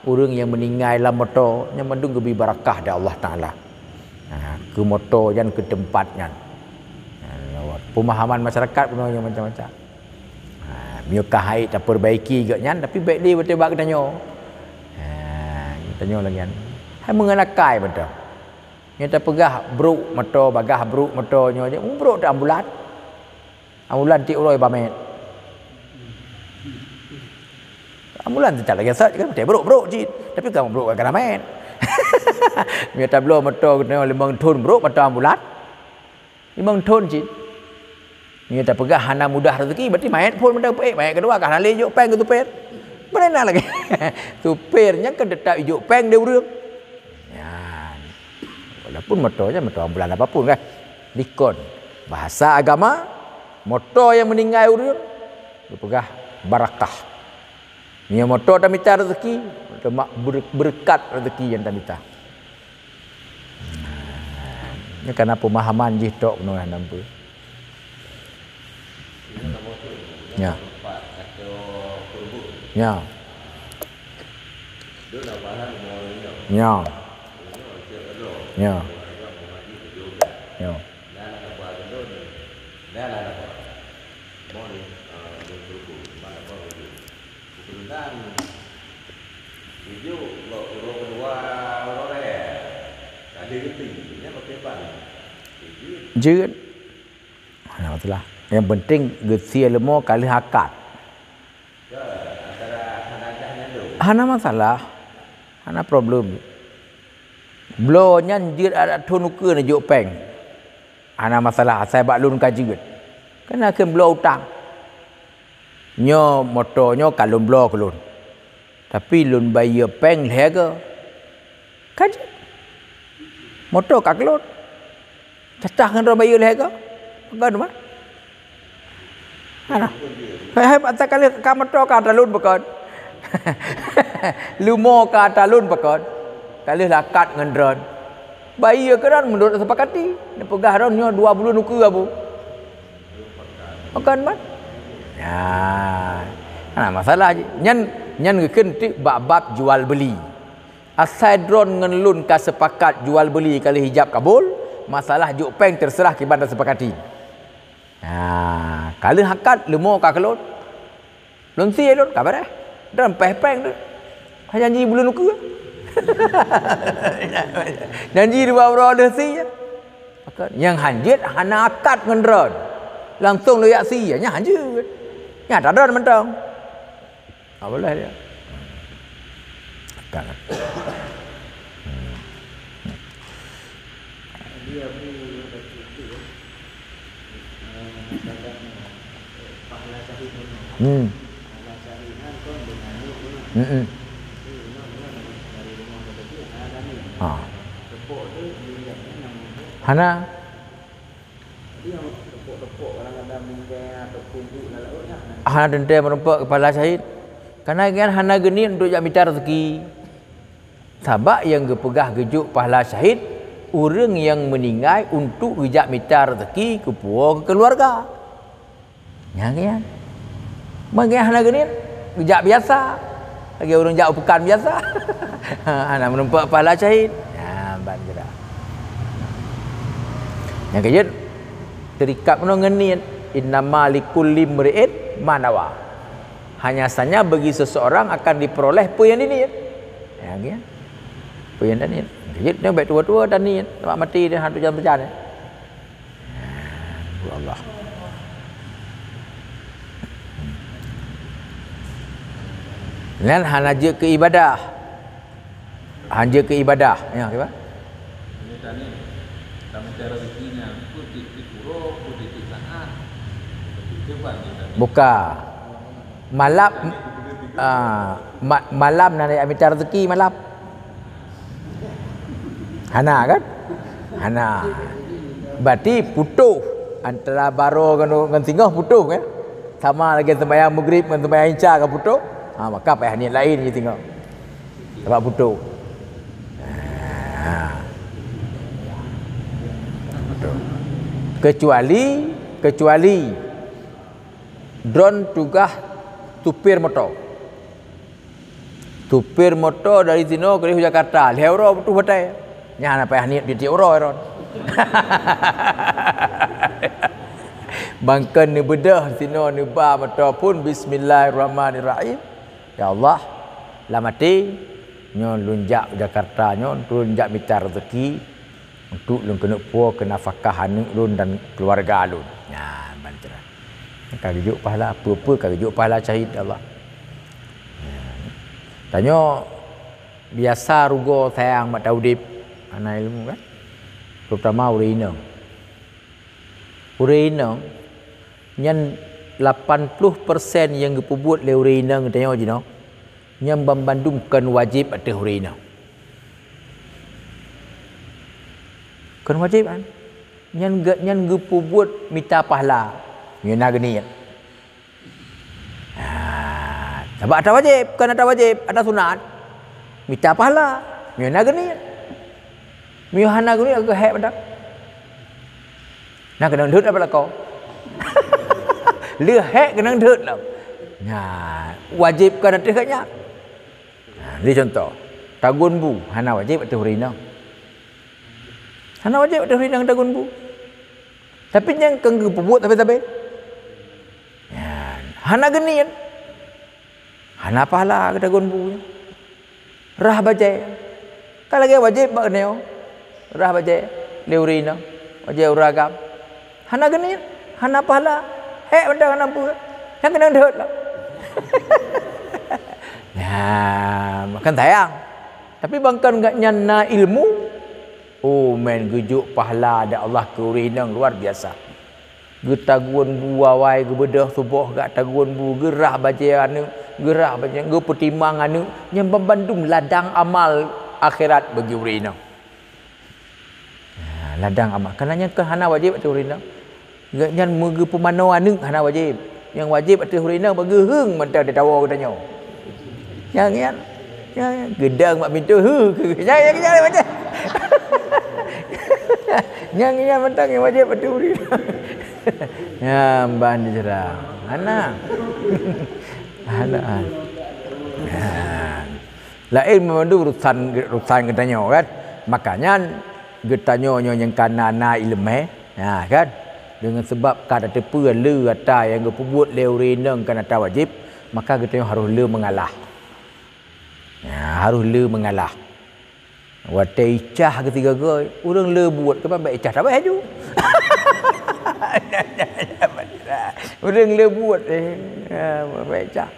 ureueng nyang meuninggai lam moto, nyan mandum geubri barakah lé Allah Taala. Ha, keu moto nyan, keu teumpat nyan. Ha, peumahaman masyarakat pun nyan macam-macam. Ha, meunyoe ka hai tapeubaiki geuh nyan, tapi bèk lé watèe bak geutanyoe. Ha, geutanyoe lagèe nyan. Hai meungon akai beutôi. Nyoe tapeugah brôk moto, bagah brôk moto nyoe jeuet, brôk teuh ambulan. Ambulan tiep uroe ba mèt. Ambulan teuh lagèe sat kan, brôk-brôk cit. Tapi kan brôk ka na mèt. Meunyoe tabloe moto geutanyoe limong thon brôk moto ambulan. Limong thon cit. Meunyoe tapeugah hana mudah rezeki, berarti mèt phôn mantong peuék, mèt keudua ka hana lé ijok péng keu supir. Bagaimana lagi? Supir nyan kan teutap ijok péng di ureueng. Nyan. Walaupun moto nyan moto ambulan apapun kan. Dikon. Bahasa agama, moto nyang meuninggai ureueng, geupeugah barakah. Meunyoe moto tamita rezeki, teuma ber-, beureukat rezeki nyang tamita. Nyoe kana peumahaman jih tok keunoe hana peue. Ya. Ya. Ya. Ya. Ya. Jeuet. Hana masalah. Nyang penting geusie leumo ka lheueh akad. Hana masalah. Hana problem. Bloe nyan jeuet adat thon ukeue neujok péng. Hana masalah, asai bak lôn ka jeuet. Kan na kheun bloe utang. Nyoe moto nyoe ka lôn bloe keu lôn. Tapi lôn bayeue péng lhèe goe. Ka jeuet. Moto ka keu lôn. Tatah ngon droe bayeue lhèe goe. Peugah teuma. Hana. Hai, hai, ata ka lheueh ka moto ka ata lôn pakon. Leumo ka ata lôn pakon. Ka lheueh lheueh akad ngon droen. Bayeue keu droen meunurot seupakati, neupeugah droen nyoe dua buleuen ukeue abu. Bukan ban? Ya. Nah, masalah nyan, nyan geukheun teuk bak bab jual beuli. Asai droen ngon lôn ka seupakat jual beuli ka lheueh ijab kabul, masalah jok péng teuseurah kiban taseupakati. Nah, ka lheueh akad leumo ka keu lôn. Lôn sie lôn ka beureh. Dan péh péng tu. Hana janji buleuen ukeue. Janji dua uroe lheueh sie. Maka nyang hanjeuet hana akad ngon droen. Langsung lôn jak sie, nyan hanjeuet. Nyan ata droen mantong. Ha, boleh dia. Akad. Hmm. Hmm. Ha. Hana. Hana teuntèe meurumpok kepala syahid. Karena nyan hana geuniet untuk jak mita rezeki. Sabab nyang geupeugah geujok pahala syahid, ureuëng nyang meuninggai untuk geujak mita rezeki keu puwoe keu keuluwarga. Nyan, nyan. Meunyoe hana geuniet, geujak biasa. Lagèe ureuëng jak u peukan biasa. Hana meurumpok pahala syahid. Nyan ban geura. Nyang keujeuet, teurikat meunoe ngon niet, "Innama likulli mri'in ma nawa." Hanya saja bagi seseorang akan diperoleh peue nyang diniet. Ya, gitu. Peue nyang diniet. Jeuet nyoe bèk tuwo-tuwo dan niet, sabab maté dia hantu jangan terjadi. Ya Allah. Nyan hana jeuet keu ibadah. Hanjeuet keu ibadah. Ya, kiban? Buka. Malap, ah, ma-, malam na jak mita rezeki malam. Hana kan? Hana. Berarti putôh antara baroe ngon, ngon singoh putôh kan? Sama lagèe sembahyang maghrib ngon sembahyang isya ka putôh. Ha, maka payah niet laén di singoh. Sabab putôh. Ha. Putôh. Kecuali, kecuali droen tugaih supir moto. Supir moto dari sinoe keudéh u Jakarta, lhèe uroe putôh batèe. Nyan hana payah niet tiep-tiep uroe droen. Bangkon neubeudôh sinoe neuba moto phôn, "Bismillahirrahmanirrahim. Ya Allah, lam até nyoe lôn jak Jakarta nyoe, lôn jak mita rezeki untuk lôn keuneuk puwoe keu nafakah aneuk lôn dan keuluwarga lôn." Nyan ban cara. Ka geujok pahala, peue-peue ka geujok pahala syahid, ya Allah. Nyan. Tanyoe biasa rugoe sayang bak taudép, hana ilmu kan? Terutama ureueng inong. Ureueng inong nyan lapan ploh persen nyang geupeubuet lé ureueng inong tanyoe jinoe, nyan banmandum kon wajéb ateueh ureueng inong. Kon wajéb kan? Nyan ge-, nyan geupeubuet mita pahala. Nyan na geuniet. Ah, sabab ata wajéb, kon ata wajéb, ata sunat. Mita pahala, meunyoe na geuniet. Meunyoe hana geuniet, ka hék mantong. Na keunong deuet apa lakoe? Lheueh hék keunong deuet lom. Nah, wajéb kon ateueh gobnyan. Nah, lé contoh, tagun bu hana wajéb ateueh ureueng inong. Hana wajéb ateueh ureueng inong tagun bu. Tapi nyang kon geupeubuet sabe-sabe. Nyan, hana geuniet. Hana pahala geutanyoe bu nyan. Rhah bajèe. Ka lagèe wajéb bak geutanyoe. Rhah bajèe lé ureueng inong, bajèe ureueng agam. Hana geuniet, hana pahala. Hék mantong hana peue. Nyang keunong deuet lom. Nyan, makon sayang. Tapi bangkon gobnyan na ilmu, oh, meunan geujok pahala dari Allah keu ureueng inong luar biasa. Geutagun bu awai, geubeudôh suboh geutagun bu, geurhah bajèe aneuk, geurhah bajèe, geupeutimang aneuk, nyan banmandum ladang amal akhirat bagi ureueng inong. Ha, ladang amal. Karena nyan kon hana wajéb ateueh ureueng inong. Gobnyan meugeupeumanoe aneuk hana wajéb. Nyang wajéb ateueh ureueng inong bak geuheung mantong di tawoe geutanyoe. Nyan, nyan. Nyan, nyan. Geudong bak pintoe, hu, nyan, nyan, nyan, nyan. Nyang, nyang mantong nyang wajéb ateueh ureueng. Nyan ban diceurah. Hana. Hana. Laén meunurot urusan, urusan geutanyoe kan. Makanya geutanyoe nyoe nyang ka na, na ileumèe, ha kan. Deungon sabab ka tateupeue le ata nyang geupeubuet lé ureueng inong ka na ata wajéb, maka geutanyoe harôh le meungalah. Ha, harôh le meungalah. Watèe icah keu sigoe-goe, ureueng le buet, keuban bèk icah tabeh laju. Ureueng le buet, eh, ha, bèk icah.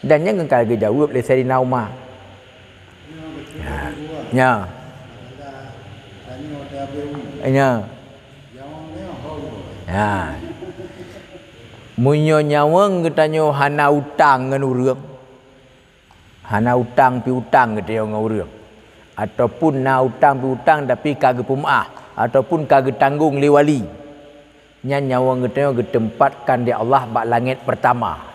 Dan nyan ka geujaweueb lé Saidina Umar. Ya. Ya. Ya. Ya. Meunyoe nyawöng geutanyoe hana utang ngon ureueng, hana utang piutang geutanyoe ngon ureueng, ataupun na utang piutang tapi ka geupeumaáh, ataupun ka geutanggong lé wali, nyan nyawöng geutanyoe geuteumpat kan di Allah bak langét peurtama.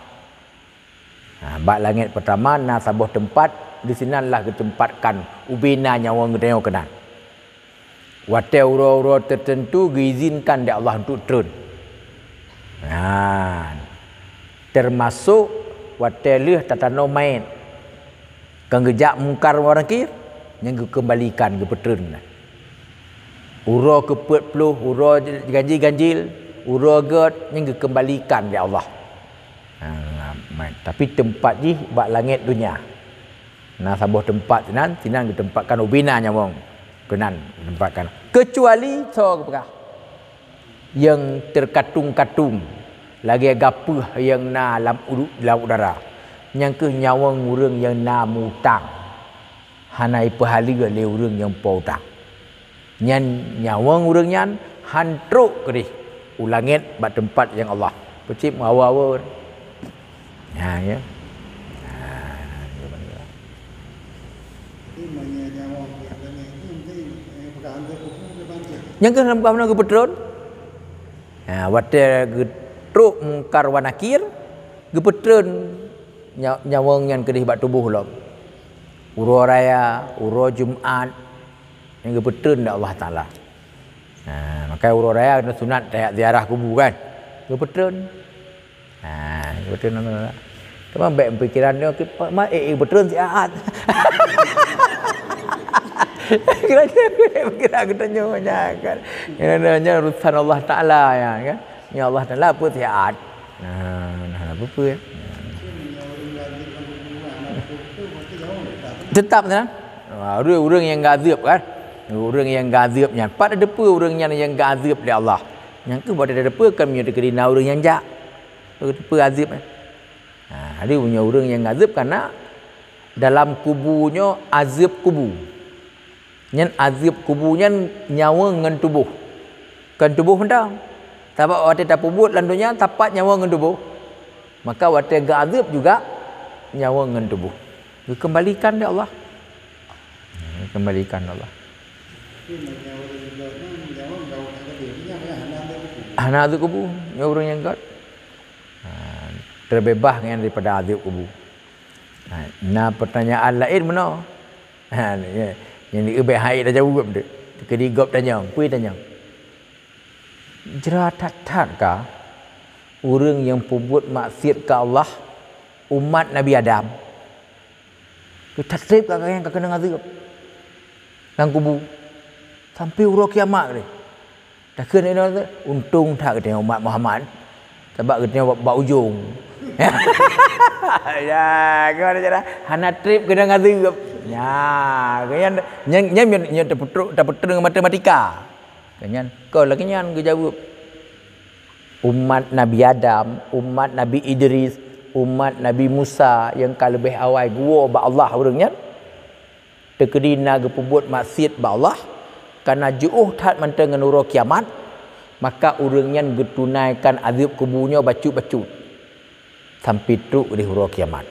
Ha, bak langét peurtama na saboh teumpat, disinan lah geuteumpat kan ubena nyawöng geutanyoe keunan. Watèe uroe-uroe teuteuntu geuizinkan lé Allah untuk treun. Nah, teumasok watèe lheueh tatanoh manyét. Kan geujak Mungkar wa Nakir, nyan geukeumbalikan, geupeutreun. Uroe keupeuet ploh, uroe ganjil-ganjil, uroe göt, nyan geukeumbalikan lé Allah. Ha, tapi teumpat jih bak langét donya. Na saboh teumpat sinan, sinan geuteumpat kan ubena nyawöng. Keunan geuteumpat kan. Keucuali soe geupeugah, nyang teukatung-katung lagèe gapeuh nyang na lam ulu-, lam udara. Nyan keuh nyawöng ureueng nyang na meu-utang, hana ipeuhaleue lé ureueng nyang po utang. Nyan nyawöng ureueng nyan han trok keudeh u langét bak teumpat nyang Allah. Peucit meuawa-awa. Ha, ya. Ha, ya, betul. Nyang keuh lam kamoe geupeutreun. Ha, watèe geutrok Mungkar wa Nakir, geupeutreun nya-, nyawöng nyan keudeh bak tuboh lom. Uroe raya, uroe Jumat, nyang geupeutreun lé Allah Taala. Ha, maka uroe raya na sunat tajak ziarah kubu kan. Geupeutreun. Ha, geupeutreun. Cuma bèk pikiran nyoe, ma, eh, eh, geupeutreun siat. Kira-kira pikiran geutanyoe nyan kan. Nyan, nyan urusan Allah Taala nyan kan. Ya Allah Taala peue siat. Nah, nah, nah, apa-apa, ya. Tetap, nah. Ha, ureueng-ureueng nyang geuazeueb, kan? Ureueng nyang geuazeueb nyan. Pat tateupeue ureueng nyan nyang geuazeueb lé Allah. Nyang keuh bak tateupeue kan meunyoe teukeudi na ureueng nyang jak. Tateupeue azeueb, eh. Ha, jadi meunyoe ureueng nyang geuazeueb kana dalam kubu nyoe azeueb kubu. Nyan azeueb kubu nyan nyawöng ngon tuboh. Kon tuboh mantong. Sabab watèe tapeubuet lam donya, tapat nyawöng ngon tuboh. Maka watèe geuazeueb juga nyawöng ngon tuboh. Geukeumbalikan lé Allah. Geukeumbalikan lé Allah. Hana azeueb kubu, nyoe ureueng nyang göt. Ha, teubeubaih nyan daripada azeueb kubu. Ha, na peutanyaan laén meunoe. Ha, nyan, nyan di ubé hai tajaweueb tu. Keudi gob tanyong, peue tanyong? Jra that-that ka ureueng nyang peubuet maksiet keu Allah, umat Nabi Adam. Geutatreb ka gobnyan ka keunong azeueb lam kubu sampoe uroe kiamat lé. Takheun inoe, untông that geutanyoe umat Muhammad, sabab geutanyoe bak, bak ujong. Ya, gimana cara? Hana treb keunong azeueb. Ya, nyan, nyan, nyan, nyan tapeutrok, tapeutrok ngon matematika. Nyan, kon lagèe nyan geujaweueb. Umat Nabi Adam, umat Nabi Idris, umat Nabi Musa nyang ka leubeh awai geuwoe bak Allah ureueng nyan, teukeudi na geupeubuet maksiet bak Allah, kana jiôh that mantong ngon uroe kiamat, maka ureueng nyan geutunaikan azeueb kubu nyoe bacut-bacut. Sampoe trok di uroe kiamat.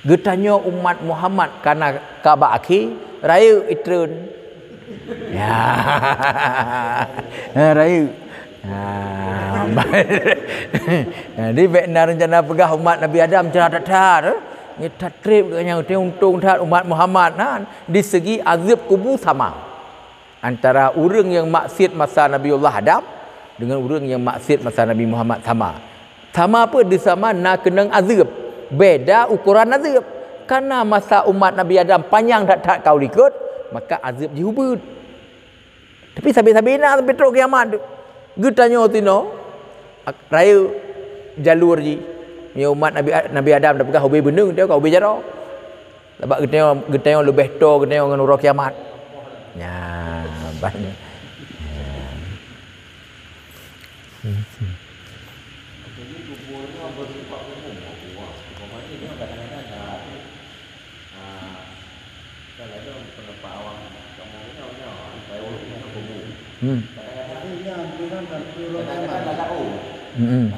Geutanyoe umat Muhammad kana ka bak akhé, rayeuk itreun. Ya. Ha, rayeuk. Ha, jadi bèk na reuncana peugah umat Nabi Adam jra that-that, eh. Nyoe that treb geutanyoe, untông that umat Muhammad nyan. Di segi azeueb kubu sama. Antara ureuëng nyang maksiat masa Nabiullah Adam dengan ureuëng nyang maksiat masa Nabi Muhammad sama. Sama apa? Di sama na keunong azeueb. Beda ukoran azeueb. Karena masa umat Nabi Adam panyang that-that ka u likot, maka azeueb jih ubit. Tapi sabe-sabe na sampai trok kiamat tu. Geutanyoe tinoe, ak-, rayeuk jalur jih. Meunyoe umat Nabi A-, Nabi Adam tapeugah ubé beuneueng, teuka ubé jaroe. Sabab geutanyoe, geutanyoe leubeh toe geutanyoe ngon uroe kiamat. Nya, banyak. Nya. Hmm. Hmm.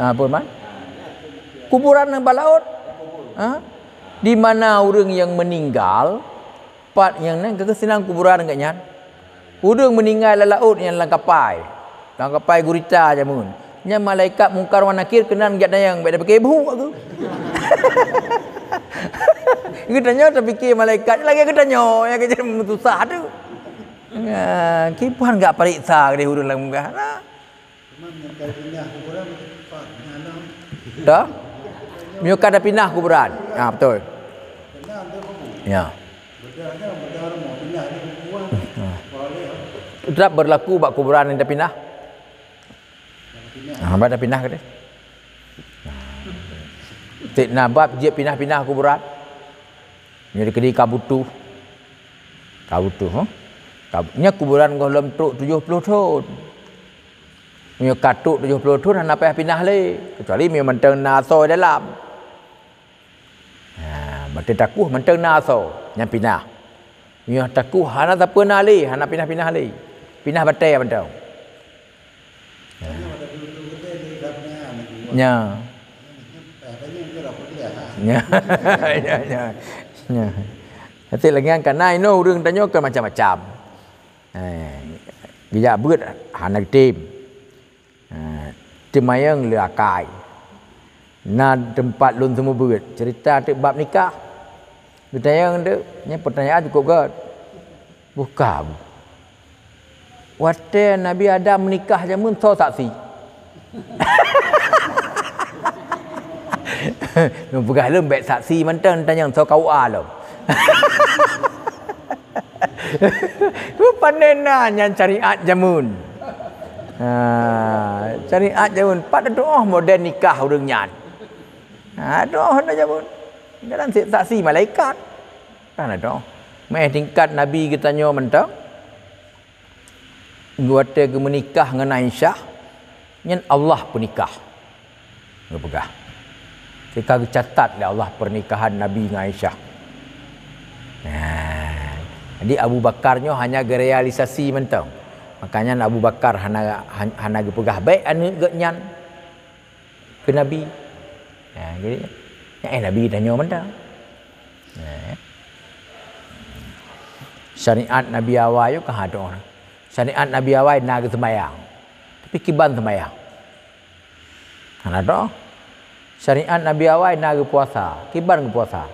Ah, apa, Man? Kuburan nyang bak laôt. Ha? Di mana ureuëng nyang meuninggal, pat nyang nyan, ka keuh sinan kuburan geuh nyan. Ureuëng meuninggai lam laôt nyang lam kapai. Lam kapai gurita jameun. Nyan malaikat Mungkar wan Nakir keunan geujak tanyong, bék tapike buet aku. Geutanyoe tapike malaikat, lagée geutanyoe nyang keujeuet meususah tu. Nya, kiban gak pareksa keudeh ureuëng lam munggah. Nah. Dah? Meunyoe ka tapinah kuburan. Ha, betul. Ya. Tetap berlaku bak kuburan nyang tapinah. Ha, bak tapinah keudeh. Tiep na bab jeuet pinah-pinah kuburan. Nyoe dikeudi ka butuh. Ka butuh, ha? Ka, nyoe kuburan gohlom trok tujoh ploh thon. Meunyoe ka trok tujoh ploh thon hana payah pinah lé, kecuali meunyoe mantong na asoe dalam. Ha, mantong takuh mantong na asoe, nyan pinah. Meunyoe takuh hana sapeue na lé, hana pinah-pinah lé. Pinah batée mantong. Ya. Ya. Ya, ya, ya. Ya. Tapi lagi kan na inoe ureuëng tanyoe kan macam-macam. Eh, geujak beuet hana geutem. Eh, teumayang le akai. Na teumpat lôn seumeubeuet, cerita teuk bab nikah. Geutanyong teuk, nyan pertanyaan cukup gét. Buka. Watée Nabi Adam meunikah jameun soe saksi? Neupeugah lom bék saksi mantong tanyong soe K U A lom. Rupane na nyan syariat jameun. Ha, syariat jameun pat doh model nikah ureuëng nyan. Ha, doh na jameun. Dalam saksi malaikat. Kan doh. Meh tingkat Nabi geutanyoe mantong. Watée geumeunikah ngon Aisyah, nyan Allah peunikah. Geupeugah. Teuka geucatat lé Allah pernikahan Nabi ngon Aisyah. Nah, jadi Abu Bakar nyoe hanya geurealisasi mantong. Makanya Abu Bakar hana, han-, hana geupeugah bék aneuëk geuh nyan keu Nabi. Nah, jadi, nyan, eh, Nabi tanyoe mantong. Nah. Syariat Nabi awai nyoe ka hana. Syariat Nabi awai na geuseumbayang. Tapi kiban seumbayang. Hana doh. Syariat Nabi awai na geupuasa, kiban geupuasa.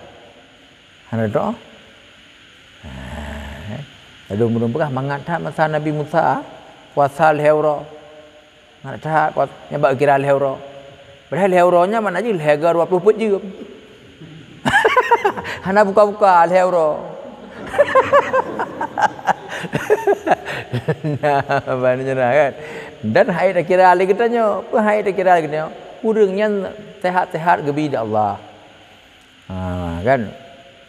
Hana doh. Ha. Lalu meunurun peugah mangat that masa Nabi Musa puasa lhée uroe. Mangat that puasa, nyan bak kira lhée uroe. Padahai lhée uroe nyan makna jih lhée ga dua ploh peuet jeuem. Hana buka-buka lhée uroe. Nah, ban nyan kan. Dan hai takira lé geutanyoe, peue hai takira lé geutanyoe? Ureuëng nyan sehat-sehat geubi di Allah. Ha, kan?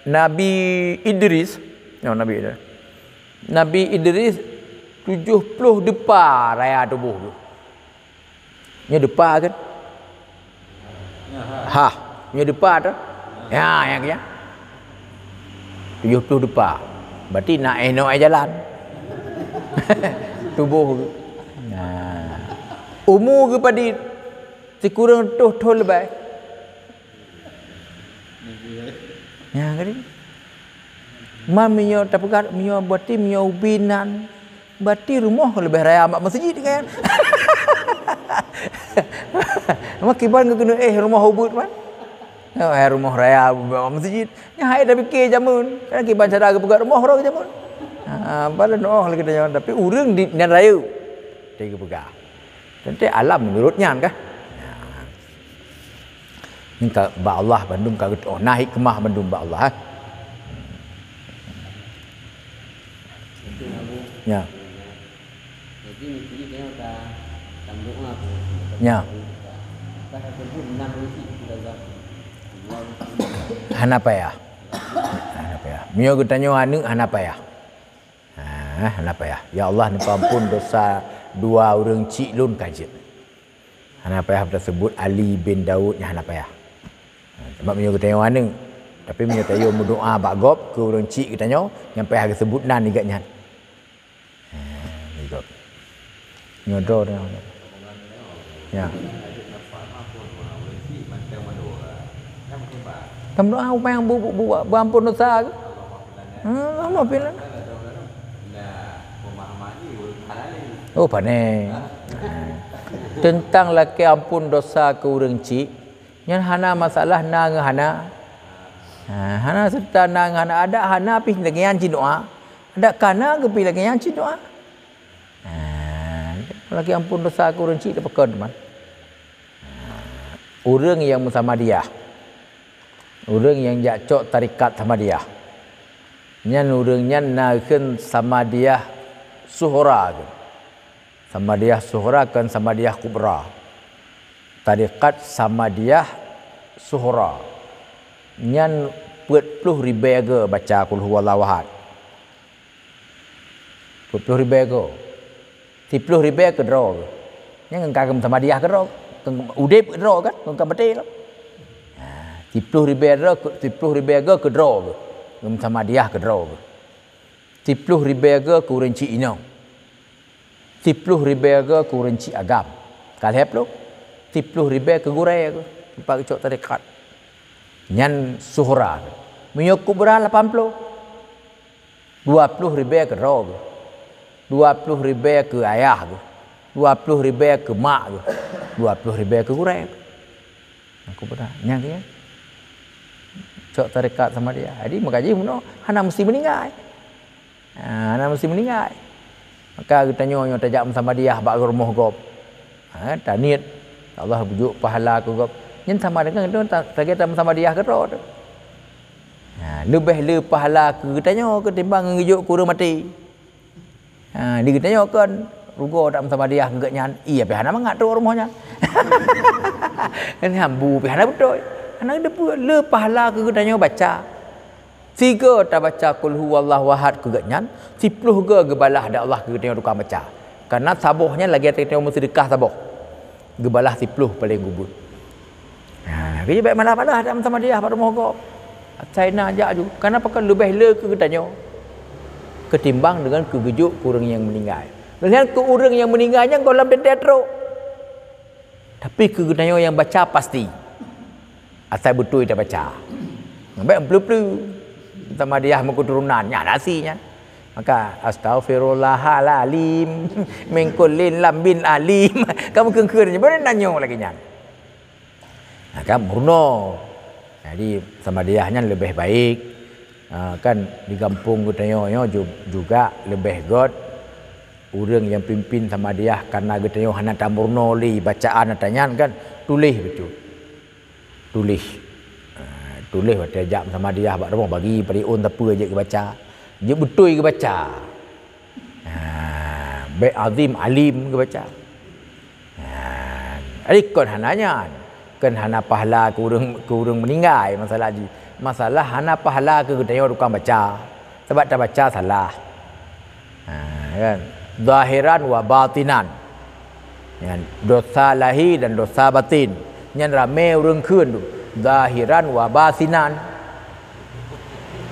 Nabi Idris, nyoe Nabi Idris. Nabi Idris tujoh ploh deupa raya tuboh geuh. Nyoe deupa kan? Ha, nyoe deupa tu. Ya, nyang kian. Tujoh ploh deupa. Berarti na éh noe jalan. Tuboh geuh. Nah. Umu geuh padit sikureueng reutôh thon leubeh. Nyan keuh. Man meunyoe tapeugah, meunyoe berarti meunyoe ubé nan, berarti rumoh leubeh raya bak meuseujid kan? Mak kiban geukeuneuk éh rumoh ubit man? Oh, hai rumoh raya bak meuseujid. Nyan hai tapike jameun. Kan kiban cara geupeugah rumoh roh jameun. Ha, padahai nyoe lagée tanyoe, tapi ureuëng di nyan rayeuk. Teupeugah. Teuntée alam meunurot nyan kah? Nyan ka bak Allah bandum ka geutuoh, na hikmah bandum bak Allah, eh. Ya. Ya. Hana payah. Hana payah. Meunyoe geutanyoe aneuëk, hana payah. Ah, hana payah. Ya Allah, neupeuampon dosa dua ureuëng chik lôn ka jeuet. Hana payah taseubut Ali bin Daud nyan, hana payah. Sabab meunyoe geutanyoe aneuëk, tapi meunyoe tanyoe meudoá bak gob keu ureuëng chik geutanyoe, nyang payah geuseubut nan nigak nyan. Ah, nigak. Nyoe droe tanyoe. Ya. Tameudoá upaya bu, bu, bu, beuampon dosa keuh. Hmm, Allah pih lah. Oh, pane. Teuntang lakée ampon dosa keu ureuëng chik, nyan hana masalah na ngon hana. Ha, hana seureuta na ngon hana, adak hana pih lagée nyan cit doá. Adak ka na geuh pih lagée nyan cit doá. Ha, lakée ampon dosa keu ureuëng chik teupakon teuma. Ureuëng nyang meusamadiyah, ureuëng nyang jak cok tarekat samadiyah, nyan ureuëng nyan na kheun samadiyah sughra kheun. Samadiyah sughra kon samadiyah kubra. Tarekat samadiyah sughra. Nyan peuet ploh ribée goe baca Qul huwallahu ahad. Peuet ploh ribée goe. Siploh ribée keudroe geuh. Nyan ngon ka geumeusamadiyah keudroe. Udeb keudroe kan, ngon ka maté lom. Ha, siploh ribée droe, siploh ribée goe keudroe geuh. Geumeusamadiyah keudroe geuh. Siploh ribée goe keu ureuëng chik inong. Siploh ribée goe keu ureuëng chik agam. Ka lhée ploh. Siploh ribée keu gurée geuh. Teumpat geucok tarekat. Nyan sughra. Meunyoe kubra lapan ploh. Dua ploh ribée keudroe geuh, dua ploh ribée keu ayah geuh, dua ploh ribée keu mak geuh, dua ploh ribée keu gurée geuh. Aku peugah, nyang keu nyan. Cok tarekat samadiyah. Jadi, meukaji meunoe hana meusti meuninggai. Ha, hana meusti meuninggai. Maka geutanyoe nyoe tajak meusamadiyah bak rumoh gob. Ha, taniet, Allah geujok pahala keu gob. Nyan sama deungon geutanyoe ta-, lagée tameusamadiyah keudroe teuh. Ha, leubeh le pahala keu geutanyoe keutimbang ngon geujok keu ureuëng maté. Ha, di geutanyoe kon rugoe dak meusamadiyah keu gobnyan, ie pih hana mangat trok rumoh nyan. Nyan bu pih hana beutôi. Hana geuteupeue le pahala keu geutanyoe baca. Sigoe tabaca Qul huwallahu ahad keu gobnyan, siploh goe geubalah lé Allah keu geutanyoe tukang baca. Kareuna saboh nyan lagée geutanyoe meuseudeukah saboh. Geubalah siploh paleng ubit. Ha, jadi bék malah-malah dak meusamadiyah bak rumoh gob. Asai na jak ju. Kareuna pakon leubeh le keu geutanyoe keutimbang deungon keu geujok keu ureuëng nyang meuninggai. Lheueh nyan keu ureuëng nyang meuninggai nyan gohlom teuntée trok. Tapi keu geutanyoe nyang baca pasti. Asai beutôi tabaca. Bék peue-peue. Meusamadiyah meuketuronan, nyan asi nyan. Maka, "Astaghfirullahal alim, min kullin lambin alim." Kamu keungkeun je, beuna nyoe lagée nyan. Nah, kan meurunoe. Jadi, samadiyah nyan leubeh baik. Ah, kan di gampông geutanyoe nyoe ju-, juga leubeh göt ureuëng nyang pimpin samadiyah, kareuna geutanyoe hana tameurunoe lé bacaan ata nyan kan, tuléh bacut. Tuléh. Ah, tuléh watée jak meusamadiyah bak rumoh, bagi pariôn sapeue jeuet geubaca. Jeuet beutôi geubaca. Ah, bék azim alim geubaca. Ah, jadi kon hana nyan. Kon hana pahala keu ureuëng, keu ureuëng meuninggai masalah jih. Masalah hana pahala keu geutanyoe tukang baca. Sabab tabaca salah. Ha, kan? Zahiran wa batinan. Kan? Dosa lahé dan dosa batin. Nyan ramé ureuëng kheun tu. Zahiran wa batinan.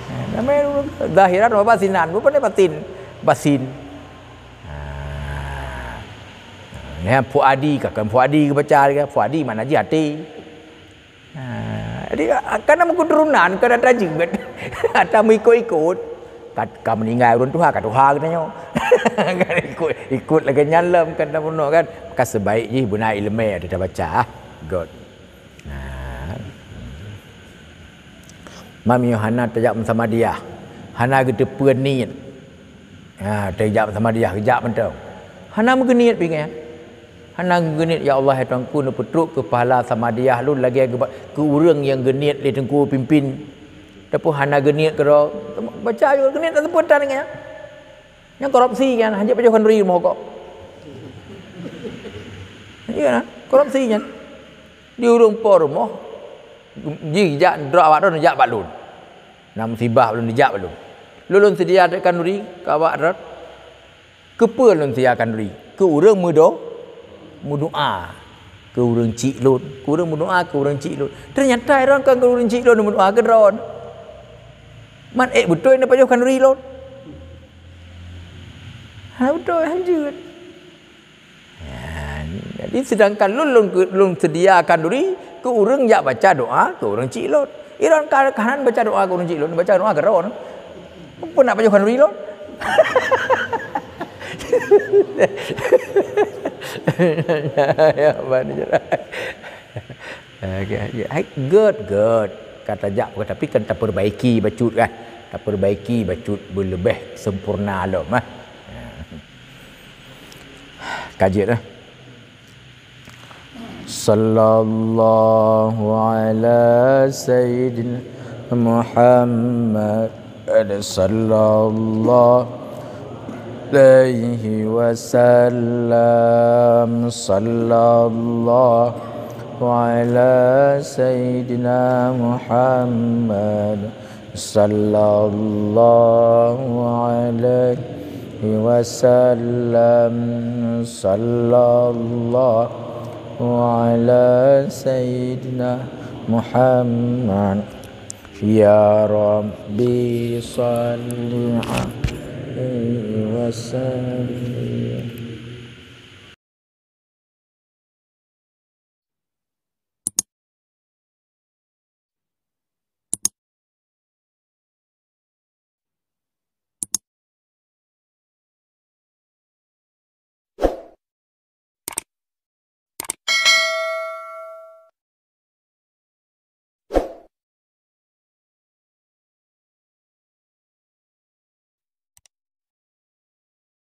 Ha, ramé ureuëng kheun. Zahiran wa batinan. Bukan batin. Basin. Ha. Nyan fuadi, ka kon fuadi geubaca, fuadi makna jih até. Ha, jadi, a, kana meuketuronan, kana tajeuet. Ata meuikot-ikot. Ka, ka meuninggai ureuëng tuha, ka tuha geutanyoe. Kan ikot, ikot lagée nyan lom, kan tabunoe kan. Ka sebaik jih beuna iéleumé ada tabaca, ah. Göt. Ha. Meunyoe hana tajak meusamadiyah, hana geuteupeue niet. Ha, teujak Samadiyah, geujak mantong. Hana meugeuniet pih nyan. Hana meugeuniet, "Ya Allah, hai Tuhanku, neupeutrok keu pahala Samadiyah lôn lagèe geuba-, keu ureueng nyang geuniet lé Teungku pimpin." Tapi hana geuniet keudroe, baca juga geuniet tak seupôt tan nyan. Nyan korupsi nyan, hanjeuet pajoh khanduri rumoh kok. Iya, korupsi nyan. Di ureueng po rumoh, jih jak droe awak droe jak bak lôn. Na musibah bak lôn, dijak bak lôn. Lôn, lôn seudia khanduri keu awak droe. Keupeue lôn seudia khanduri? Keu ureueng meudo-, meudoa. Keu ureueng chik lôn. Keu ureueng meudoa, keu ureueng chik lôn. Teunyata droe kan keu ureueng chik lôn meudoa keu droe. Man ék beutôi na pajoh khanduri lôn. Hana beutôi, hanjeuet. Ha, jadi sedangkan lôn, lôn, lôn seudia khanduri keu ureueng jak baca doa keu ureueng chik lôn. Iran ka, ka hana baca doa keu ureueng chik lôn, baca doa keu droe. Peue nak pajoh khanduri lôn? Ya, ban je lah. Okey, okey. Hai, good, good. Ka tajak, tapi kan tapeurbaiki bacut kan. Tapeurbaiki bacut beuleubeh sempurna lom, ah. Ka jeuet, ah. Sallallahu ala sayyidina Muhammad. Sallallahu alaihi wasallam. Sallallahu ala sayyidina Muhammad. Sallallahu alaihi wasallam. Sallallahu ala sayyidina Muhammad. Ya Rabbi, salli alaihi wasallam.